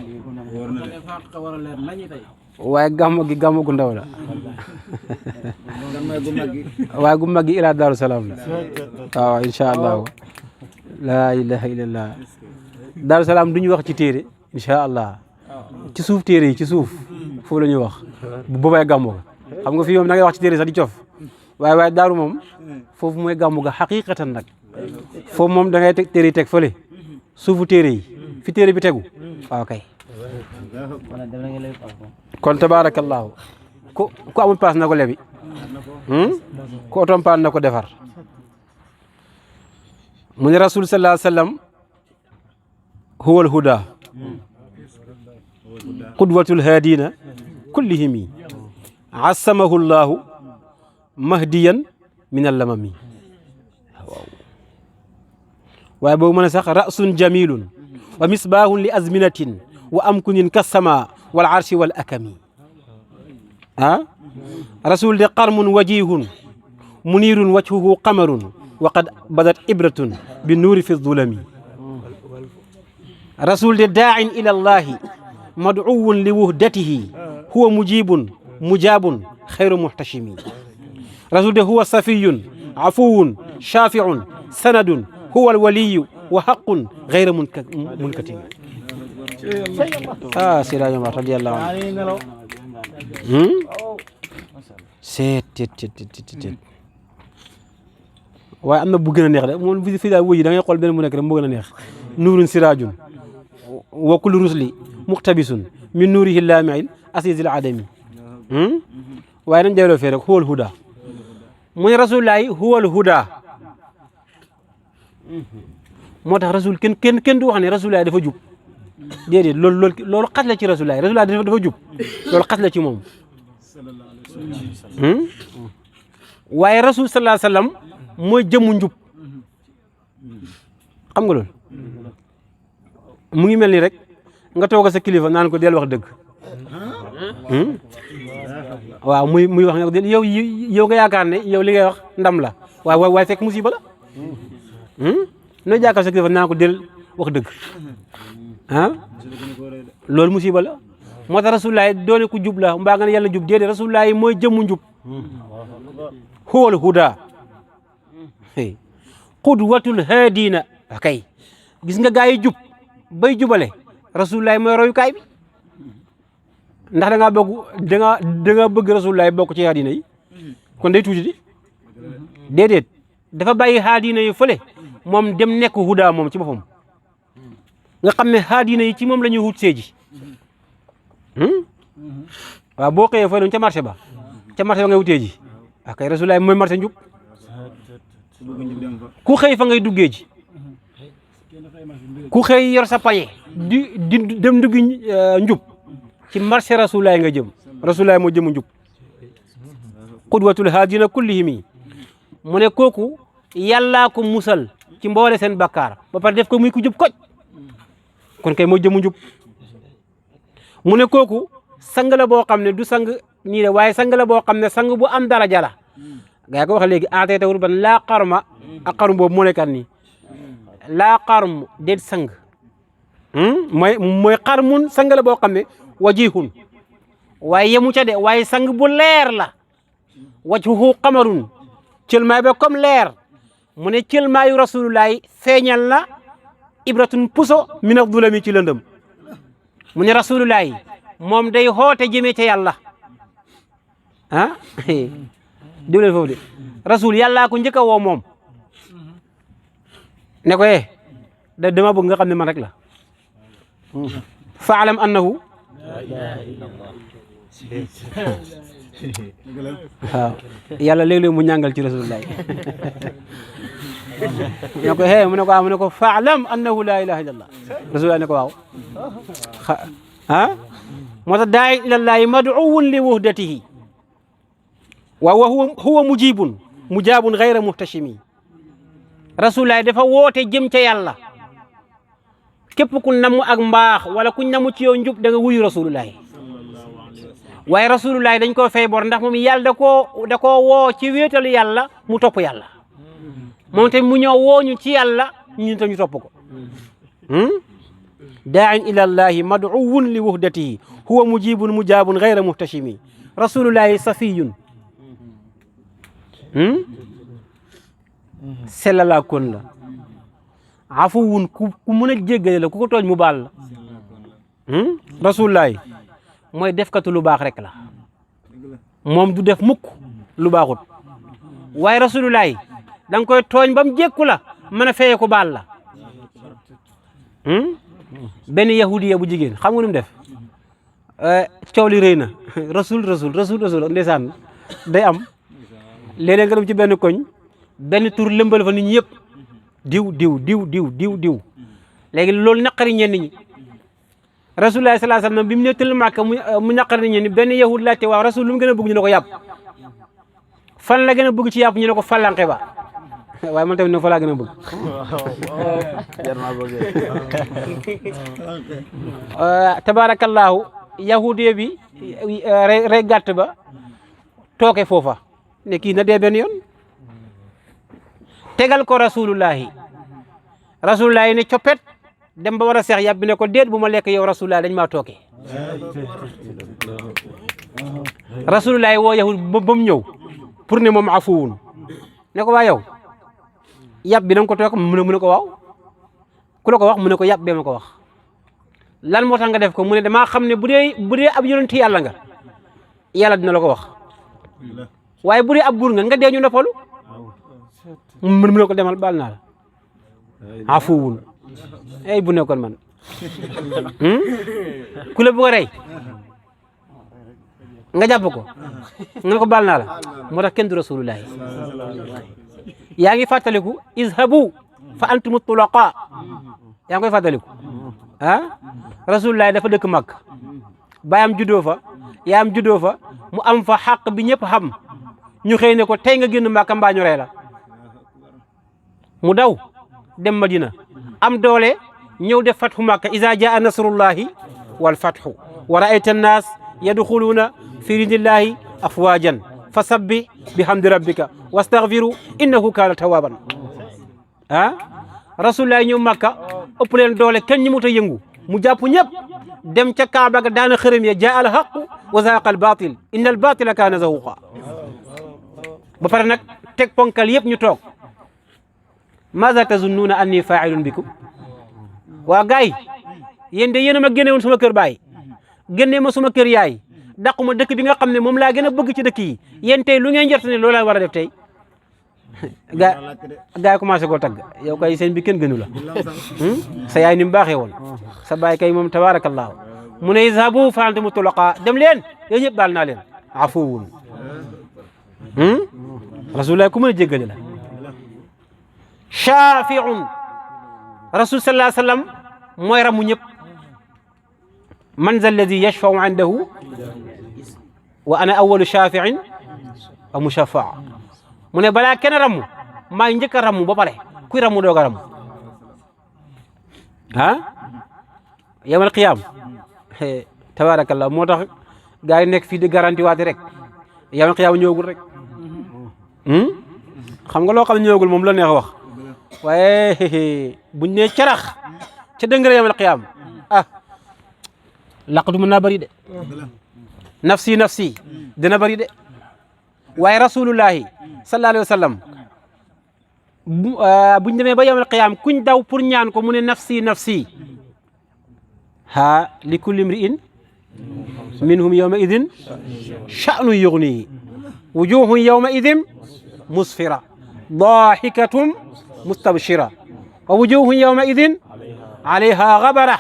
waaye gàmmu gi gàmmu gu ndaw la waaye gu mag gi ilaa daaru salaam la waaw incha allahu laa ilaha illallah daaru salaam du ñu wax ci téere incha allah ci suuf téere yi ci suuf foofu la ñuy wax bu boobay gàmmu ga xam nga fii moom da ngay wax ci téere sax di cof waaye daaru moom foofu mooy gàmmu ga xaqiqatan nag foofu moom da ngay teg téere yi teg fële suufu téere yi fi téere bi tegu waaw kay kon tabaarakallaahu ku amul paas na ko lebi ku otom paan na ko defar mu ne rasul sallallahu alayhi wa sallam huwal huda qudwatul haadina kullihimi assamahu llahu mahdiyan min allamami waaye boobu mën a sax rasun jamilun wa misbahun li azminatin wa amkunin kassama wal arshi wal akami rasul de qarmun wajihun munirun wajhuhu qamarun wa qad badat ibratun bi nuuri fi zulami rasul de daa'in ila allahi mad'uwun li wuhdatihi huwa mujibun mujabun xayru muhtashimi rasul de huwa safiyun afuwun shafi'un sanadun huwa alwaliyu wa haqqun xayru munkatimi Seydi Omar radiyallahu anhu seet waaye am na bu gën a neex de moom fii daal wuy yi da ngay xool benn mu nekk rek moo gën a neex nuurun siraajun wa kullu rusli muqtabisun min nuurihi laamiil asiisil adami waaye nañ delloo fee rek huwal huda mu ne rasulullahi huwal huda moo tax rasul kenn du wax ne rasulullahi dafa jub déedéet loolu xas la ci rasulullahi dafa jub loolu xas la ci moom waaye rasul sallallahu alayhi wasallam mooy jëmmu njub xam nga loolu mu ngi mel ni rek nga toog sa kilifa naan ko del wax dëgg waaw muy wax ne yow nga yaakaar ne yow li ngay wax ndam la waaye fekk musiba la nooy jàkkaar sa kilifa naan ko del wax dëgg loolu musiba la moo tax rasulullahi doone ku jub la mbaa nga ne yàlla jub déedéet rasulullahi mooy jëmmu njub huwal huda qudwatul haadina akay gis nga gaa yi jub bay jubale rasulullahi mooy royukaay bi ndax da ngaa bëgg rasulullahi bokk ci haadina yi kon day tuuti di déedéet dafa bàyyi haadina yi fële moom dem nekk huda moom ci boppam nga xam ne haadina yi ci moom la ñuy wut seeji waaw boo xëyee fële ca marché ba ngay wutee ji akay rasulullahi mooy marché njub ku xëy fa ngay duggee ji ku xëy yor sa pañe di dem duggi njub ci marché rasulullahi nga jëm rasulullahi moo jëmu njub qudwatul haadina kullihimi mu ne kooku yàllaa ko musal ci mboole seen bakkaar ba pare def ko muy ku jub koj kon kay moo jëmu njub mu ne kooku sang la boo xam ne du sang nii de waaye sang la boo xam ne sang bu am daraja la gaa yi ko wax léegi atay tawur ban laa xarma ak xarum boobu moo nekkat nii laa xarm déet sang mooy xarmun sang la boo xam ne wajihun waaye yemu ca de waaye sang bu leer la wajhuhu qamarun cëlmaay ba comme leer mu ne cëlmaayu rasulullahi feeñal na ibratun puso min ad-dulami ci lëndëm mu ne rasulullahi moom day xoote jëmee ca yàlla diw leen foofu de rasul yàllaa ko njëkk a woo moom ne ko dama bëgg nga xam ne man rek la faalam annahu waaw yàlla léeg-léeg mu ñàngal ci rasulullah ne ko mu ne ko mu ne ko faalam annahu la ilaha illallah rasulullah ne ko waaw moo tax daay ilallahi mad'uwun li wuhdatihi wa huwa mujaabun ghayra muhtashimi rasulullah dafa woote jëm ca yàlla képp ku namu ak mbaax wala ku namu ci yow njub da nga wuyu rasulullah waaye rasulullah dañ koo fay bor ndax moom yàlla da koo woo ci wéetalu yàlla mu topp yàlla moom tamit mu ñëw woo ñu ci yàlla ñun tam ñu topp ko daa'in ila llahi mad'uwun li wuhdatihi huwa mujaabun ghayra muhtashimi rasulullahi safiyun sellalaa kon la afuwun ku mën a jéggale la ku ko tooñ mu baal la rasulullahi mooy defkatu lu baax rek la moom du def mukk lu baaxut waaye rasulullahi da nga koy tooñ ba mu jékku la mën a feye ko baal la benn yahudiya bu jigéen xam nga nu mu def coow li rëy na rasul ndeysaan day am léeg-léeg nga dem ci benn koñ benn tur lëmbal fa nit ñi yëpp diw léegi loolu naqari ñenn ñi rasulullah sallallahu alayhi wasallam bi mu ne tëll Màkka mu naqari ñenn ñi benn yahud laajte waaw rasul lu mu gën a bëgg ñu ne ko yàpp fan la gën a bëgg ci yàpp ñu ne ko falanke ba waaye man tamit ne fa laa gën a bëgg tabarakallahu yahudiya bi rey gàtt ba tooke foofa ne kii na dee benn yoon tegal ko rasulullahi ne coppet dem ba war a seex yàb bi ne ko déet bu ma lekk yow rasulullahi dañ maa tooke rasulullahi woo yahud ba mu ñëw pour ne moom afuwun ne ko waa yow yàb bi danga ko tooke mu ne ko waaw ku la ko wax mu ne ko yàb bee ma ko wax lan moo tax nga def ko mu ne damaa xam ne bu dee ab yonent yàlla nga yàlla dina la ko wax waaye bu dee ab buur nga dee ñu noppalu mu ne ko demal baal naa la afuwun ay bu nekkoon man ku la bëgg a rey nga jàpp ko nga ne ko baal naa la moo tax kenn du rasulullahi yaa ngi fàttaliku izhabu fa antumu tulaqa yaa ngi koy fàttaliku rasulullahi dafa dëkk mag baayam juddoo fa yaayam juddoo fa mu am fa xàq bi ñëpp xam ñu xëy ne ko tey nga génn Màkka mbaa ñu rey la mu daw dem Madina am doole ñëw def fathu Màkka iza jaa nasrullahi wal fathu wa ra'ayta an-nas yadkhuluna fi dinillahi afwajan fasabbih bihamdi rabbika wastaghfiru innahu kana tawwaban rasulullahi ñëw Màkka ëpp leen doole kenn ñi mu ta yëngu mu jàpp ñëpp dem ca Kaaba ga daana xërëm ya jaa al haqq wa zahaqa al batil inna al batila kana zahuqa ba pare nag teg ponkal yëpp ñu toog maza tazunnuuna anni fa'ilun bikum waa gaay yéen de yéen a ma génne woon suma kër baay génne ma suma kër yaay dàquma dëkk bi nga xam ne moom laa gën a bëgg ci dëkk yi yéen tey lu ngeen jot ne loolu laa war a def tey gaay commencé koo tagg yow kay seen bi kenn gënu la sa yaay ni mu baaxee woon sa baay kay moom tabarakallahu mu ne izhabu fa antum tulaqa dem leen yéen ñëpp baal naa leen afuwun rasulullah ku mën a jéggale la shafi'un rasul sallallahu alayhi wa sallam mooy ramu ñëpp man za alladi yashfa'u indahu wa ana awwalu shafi'in wa mushaffa' mu ne balaa kenn ramu maa njëkk a ramu ba pare kuy ramu doog a ramu yawmal qiyaam tabarakallah moo tax gaa yi nekk fii di garanti waati rek yawmal qiyaam ñëwagul rek xam nga loo xam ne ñëwagul moom la neex wax waaye buñ ne carax ca dëngëre yawmal qiyaam laqatu mën naa bëri de nafsi nafsi dina bëri de waaye rasulullahi sallallahu alayhi wa sallam buñ demee ba yawmal qiyaam kuñ daw pour ñaan ko mu ne nafsi nafsi li kulli imri'in minhum yawma idin sha'nu yughnihi wujuhun yawma idin musfira dahikatum mustabshira wa wujuhun yawma idin alayha ghabara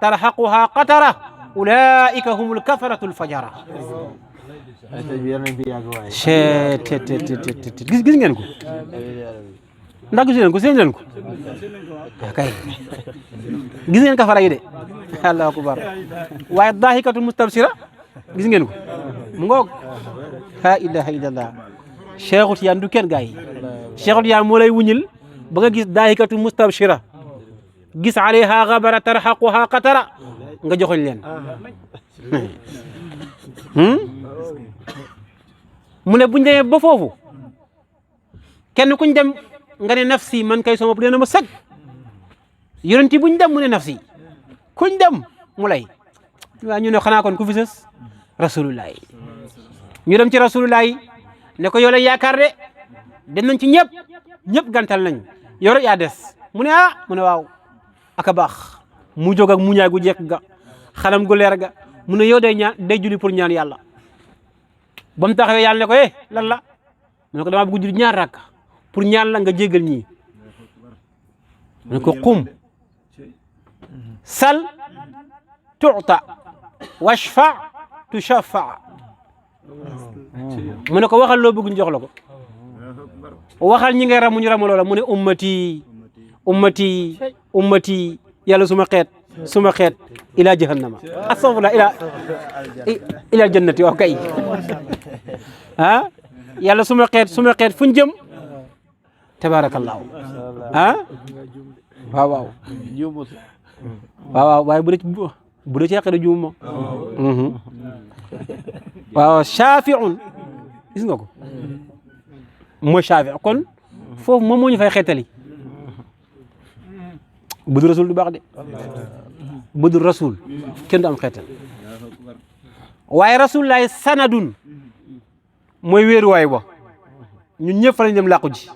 tarhaquha qatara ulaika humul kafaratul fajara gis ngeen ko ndax gis ngeen ko seen leen ko kay gis ngeen kafara yi de allahu akbar waaye dahikatul mustabshira gis ngeen ko mu ngoog la ilaha illallah Cheikhul Tijaan du kenn gaa yi Cheikhul Tijaan moo lay wuñil ba nga gis daahikatu mustabshira gis alayha ghabara tarhaquha qatara nga joxoñ leen mu ne buñ demee ba foofu kenn kuñ dem nga ne nafsi man kay sama bu dee na ma sëg yonenti buñ dem mu ne nafsi kuñ dem mu lay waa ñu ne xanaa kon ku fi sës rasulullahi ñu dem ci rasulullahi ne ko yow la yaakaar de dem nañ ci ñëpp gantal nañ yow rek yaa des mu ne mu ne waaw aka baax mu jóg ak muñaay gu jekk ga xalam gu leer ga mu ne yow day julli pour ñaan yàlla ba mu taxawee yàlla ne ko lan la mu ne ko dama bëgg julli ñaar rakk pour ñaan la nga jéggal ñii mu ne ko qum sal tu'ta washfa tushaffa mu ne ko waxal loo bëgg ñu jox la ko waxal ñi ngay ramu ñu ramu loola mu ne ummati ummati ummati yàlla suma xeet ila jahannama astaghfirullah ila jannati waaw kay yàlla suma xeet fuñ jëm tabarakallahu waaw waaye bu dee ci xeetu juum ma waaw shafi'un gis nga ko mooy shafi' kon foofu moom moo ñu fay xeetali budul rasul du baax de budul rasul kenn du am xeetal waaye rasul laay sanadun mooy wéeruwaay ba ñun ñëpp fa lañ dem làqu ji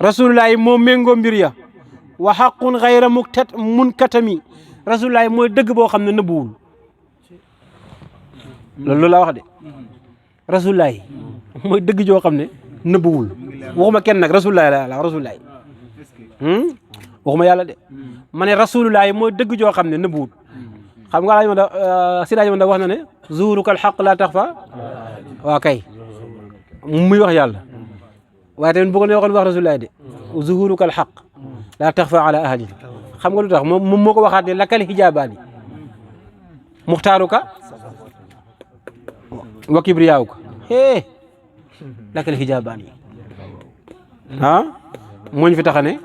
rasulullahi moo méngoo mbir ya wa haqqun ghayra munkatami rasulullahi mooy dëgg boo xam ne nëbbuwul loolu la wax de rasulullahi mooy dëgg joo xam ne nëbbuwul waxuma kenn nag rasulullahi la rasulullahi waxuma yàlla de ma ne rasulullah mooy dëgg joo xam ne nëbbuwut xam nga laaj ma da si laaj ma da wax na ne zuhurukal xaq la taxfa waaw kay muy wax yàlla waaye tamit bu ko ne waxoon wax rasulullah de zuhurukal xaq la taxfa ala ahadin xam nga lu tax moom moo ko waxaat ne lakal hijaabaani muxtaaruka wa kibriyaawuka lakal hijaabaani moo ñu fi tax a ne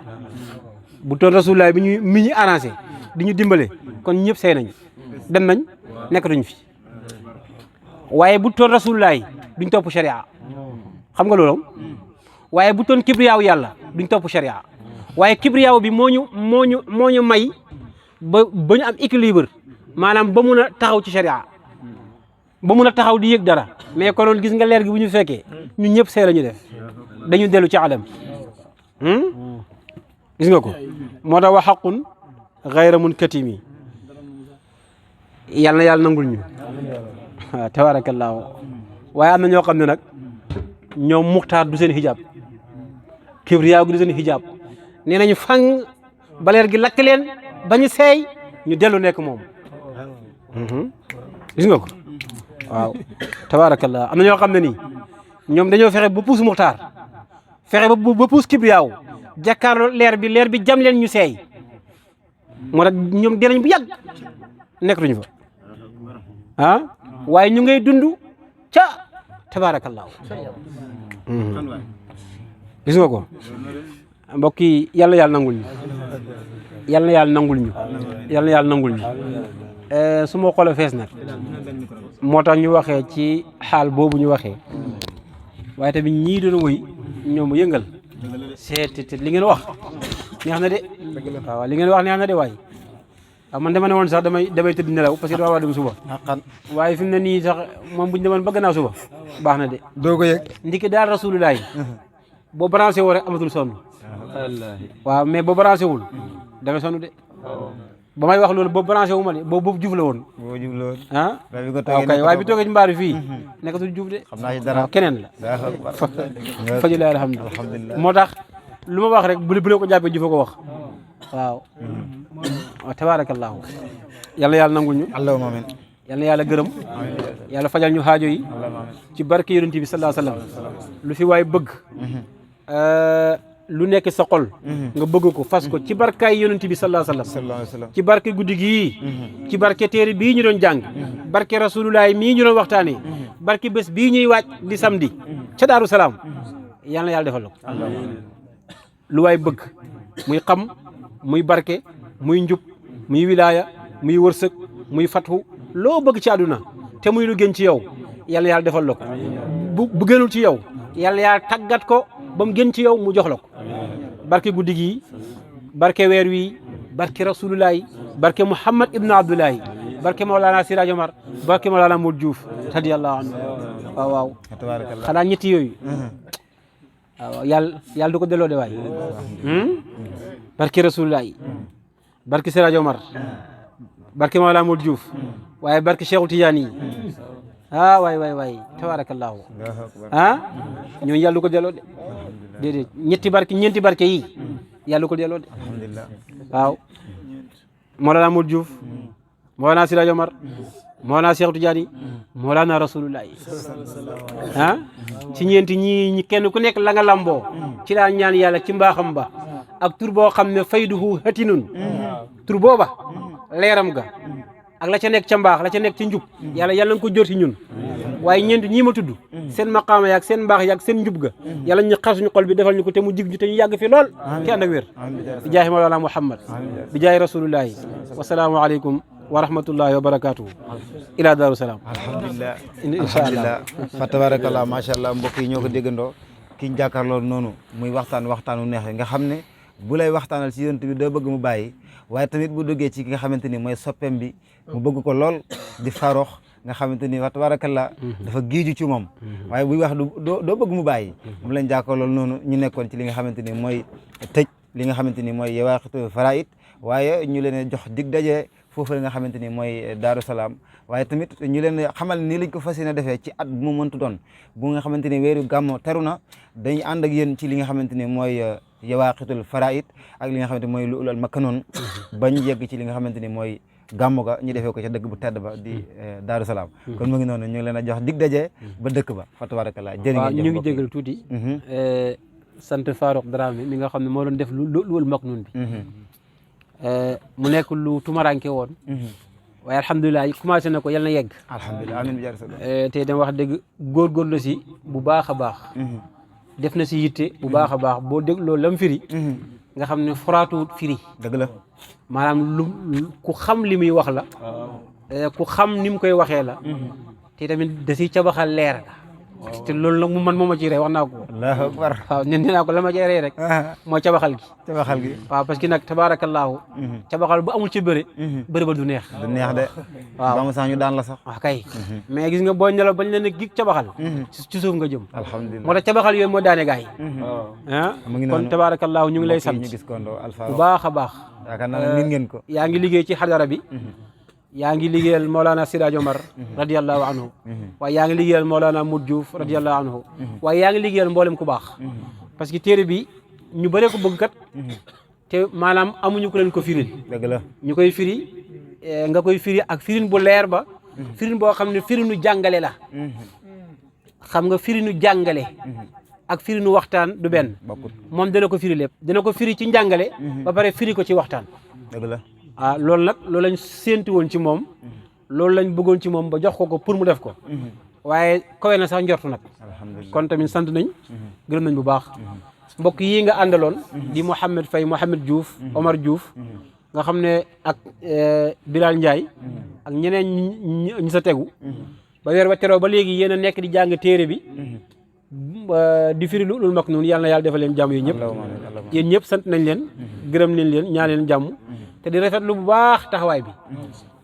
bu toon rasulullah bi mi ñu arrangé di ñu dimbale kon ñëpp sey nañ dem nañ nekkatuñ fi waaye bu toon rasulullah duñ topp sharia xam nga loolu waaye bu toon kibriyaaw yàlla duñ topp sharia waaye kibriyaaw bi moo ñu may ba ñu am équilibre maanaam ba mun a taxaw ci sharia ba mun a taxaw di yëg dara mais konoon gis nga leer gi bu ñu fekkee ñun ñëpp sey la ñu def dañu dellu ci alam gis nga ko moo tax wa xaqun xayra munkatimi yàlla na yàlla nangul ñu waaw tabaarakallaahu waaye am na ñoo xam ne nag ñoom muxtaar du seen hijab kibriyaa gi du seen hijab nee nañu fang baleer gi lakk leen ba ñu seey ñu dellu nekk moom gis nga ko waaw tabaarakallaahu am na ñoo xam ne nii ñoom dañoo fexe ba puus muxtaar fexe ba puus kibriyaaw jàkkaarloo leer bi jam leen ñu seey moo tax ñoom dinañ bu yàgg nekkatuñu fa waaye ñu ngay dund ca tabaarakallaahu gis nga ko mbokk yi yàlla yàlla nangul ñu yàlla na yàlla nangul ñu yàlla na yàlla nangul ñu su ma xoolee fees nag moo tax ñu waxee ci xaal boobu ñu waxee waaye tamit ñii doon woy ñoom yëngal seet li ngeen wax neex na de waaw li ngeen wax neex na de waay waaw man dama ne woon sax damay tëdd nelaw parce que dama war a dem suba waaye fi mu ne nii sax moom buñu demoon ba gannaaw suba baax na de doo ko yëg ndiki daal rasulullah boo branché woo rek amatul sonn waaw mais boo branché wul da nga sonn de ba may wax loolu boobu branché wu ma de boobu juf la woon waaw kay waaye bi toogee ci mbaaru fii nekkatul juf de waaw keneen la fajula alhamdulilah moo tax lu ma wax rek bu la ko jàppee jufa ko wax waaw tabaarakallaahu yàlla yàlla nangul ñu allahumma amiin yàlla yàlla gërëm yàlla fajal ñu xaajo yi ci barke yonent bi sallallahu alayhi wasallam lu fi waay bëgg lu nekk sa xol nga bëgg ko fas ko ci barkaay yonent bi sallallahu alayhi wasallam ci barke guddi gii ci barke téere bii ñu doon jàng barke rasulullah mii ñu doon waxtaanee barke bés bii ñuy waaj di samedi ca Daaru Salaam yal na yàlla defal la ko lu waay bëgg muy xam muy barke muy njub muy wilaaya muy wërsëg muy fathu loo bëgg ci àdduna te muy lu gën ci yow yal na yàlla defal la ko bu gënul ci yow yal na yàlla tàggat ko ba mu gën ci yow mu jox la ko barke guddi gi barke weer wi barke rasulullahi barke Muhammad ibnu Abdullahi barke Mawlana Siraj Omar barke Mawlana Modou Diouf radiyallahu anhu waaw xanaa ñetti yooyu waaw yàlla du ko delloo de waay barke rasulullahi barke Siraj Omar barke Mawlana Modou Diouf waaye barke Cheikhul Tidiane yi waay tabarakallahu ñooñu yàlla du ko delloo de déedéet ñeenti barke yi yàlla ko delloo de waaw Mawlana Modou Diouf Mawlana Siraj Omar Mawlana Cheikh Tidiane Mawlana Rasulullah ci ñeenti ñi kenn ku nekk la nga lamboo ci laa ñaan yàlla ci mbaaxam ba ak tur boo xam ne fayduhu hatinun tur booba leeram ga ak la ca nekk ca mbaax la ca nekk ci njub yàlla nga ko jot ci ñun waaye ñeent ñii ma tudd seen maqaama yaag seen mbaax yaag seen njub ga yàlla ñu xar suñu xol bi defal ñu ko te mu jig ñu te ñu yàgg fi lool te ànd ak wér bi jaahi mawlana Muhammad bi jaahi rasulullahi wasalaamu aleykum wa rahmatullahi wa barakatuhu ila Daaru Salaam alhamdulilah incha allah fa tabarakallah macha allah mbokk yi ñoo ko déggandoo ki ñu jàkkaarloo noonu muy waxtaanu neex nga xam ne bu lay waxtaanal ci yonent bi doo bëgg mu bàyyi waaye tamit bu duggee ci ki nga xamante ni mooy soppeem bi mu bëgg ko lool di Farokh nga xamante ni wa tabarakallah dafa giiju ci moom waaye buy wax doo bëgg mu bàyyi moom lañ jàkkaarloo noonu ñu nekkoon ci li nga xamante ni mooy tëj li nga xamante ni mooy Yawaaqitul Faraa'id waaye ñu leen jox dig daje foofu nga xamante ni mooy Daaru Salaam waaye tamit ñu leen xamal nii lañ ko fas yéene defee ci at bu mu mëntu doon bu nga xamante ni weeru gàmmo teru na dañuy ànd ak yéen ci li nga xamante ni mooy yawaaqitul faraid ak li nga xamante ni mooy lu ulal makanoon bañ yegg ci li nga xamante ni mooy gàmmu ga ñu defee ko ca dëkk bu tedd ba di Daaru Salaam kon mu ngi noonu ñu ngi leen a jox dig daje ba dëkk ba fa tabarakallah waaw ñu ngi jégal tuuti sant Farouk Dramé mi nga xam ne moo doon def lu maknuun bi mu nekk lu tumaranke woon waaye alhamdulilah commencé na ko yal na yegg alhamdulilah amiin bi te dama wax dëgg góorgóorlu si bu baax a baax def na si yitte bu baax a baax boo dégloo lam firi nga xam ne foraatuwut firi dëgg la maanaam lu ku xam li muy wax la ku xam ni mu koy waxee la te tamit da si cabaxal leer te loolu nag mu man moo ma ciy rey wax naa ko allahu akbar waaw nee naa ko la ma ciy rey rek moo cabaxal gi waaw parce que nag tabaarakallaahu cabaxal bu amul ci bëri ba du neex de waaw ba mu sax ñu daan la sax waaw kay mais gis nga boo nelaw bañ leen a gig cabaxal ci suuf nga jëm alhamdulilah moo tax cabaxal yooyu moo daane gaay kon tabaarakallaahu ñu ngi lay sant ñu gis ko bu baax a baax yaakaar naa min ngeen ko yaa ngi liggéey ci xadara bi yaa ngi liggéeyal Mawlana Siraj Omar radiyallahu anhu waaye yaa ngi liggéeyal Mawlana Modou Diouf radiyallahu anhu waaye yaa ngi liggéeyal mboolem ku baax parce que téere bi ñu bëree ko bëgg kat te maanaam amuñu ko leen ko firil dëgg la ñu koy firi nga koy firi ak firin bu leer ba firin boo xam ne firinu jàngale la xam nga firinu jàngale ak firinu waxtaan du benn moom dana ko firi lépp dana ko firi ci njàngale ba pare firi ko ci waxtaan dëgg la loolu nag loolu lañ séentu woon ci moom loolu lañ bëggoon ci moom ba jox ko pour mu def ko waaye kawe na sax njortu nag kon tamit sant nañ gërëm nañ bu baax mbokk yi nga àndaloon di Mouhamed Faye Mouhamed Diouf Omar Diouf nga xam ne ak Bilal Ndiaye ak ñeneen ñi sa tegu ba weer wa teroo ba léegi yéen a nekk di jàng téere bi di firi lu mag noonu yàlla na yàlla defal leen jàmm yi ñëpp yéen ñëpp sant nañ leen gërëm nañ leen ñaan leen jàmm te di rafetlu bu baax taxawaay bi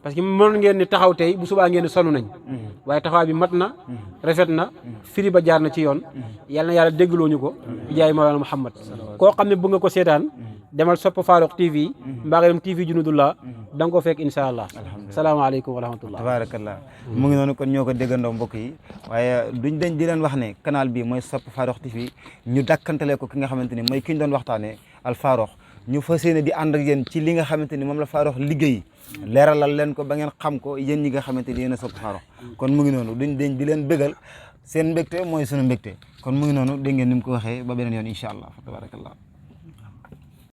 parce que mënoon ngeen ni taxaw tey bu subaa ngeen ni sonn nañ waaye taxawaay bi mat na rafet na firi ba jaar na ci yoon yàlla na yàlla déggloo ñu ko bi jaay Mawlana Muhammad koo xam ne bëgg nga ko seetaan demal sopp Farokh TV mbaa nga dem TV Junudullah da nga ko fekk incha allah salaamaaleykum wa rahmatullah tabarakallah mu ngi noonu kon ñoo ko déggandoo mbokk yi waaye duñ dañ di leen wax ne canal bi mooy sopp Farokh TV ñu dàkkantale ko ki nga xamante ni mooy ki ñu doon waxtaanee al Farokh ñu fas yéene di ànd ak yéen ci li nga xamante ni moom la Farokh liggéey leeralal leen ko ba ngeen xam ko yéen ñi nga xamante ni yéen a sopp Farokh kon mu ngi noonu duñ dañ di leen bëggal seen mbégte mooy sunu mbégte kon mu ngi noonu dégg ngeen ni mu ko waxee ba beneen yoon incha allah tabarakallah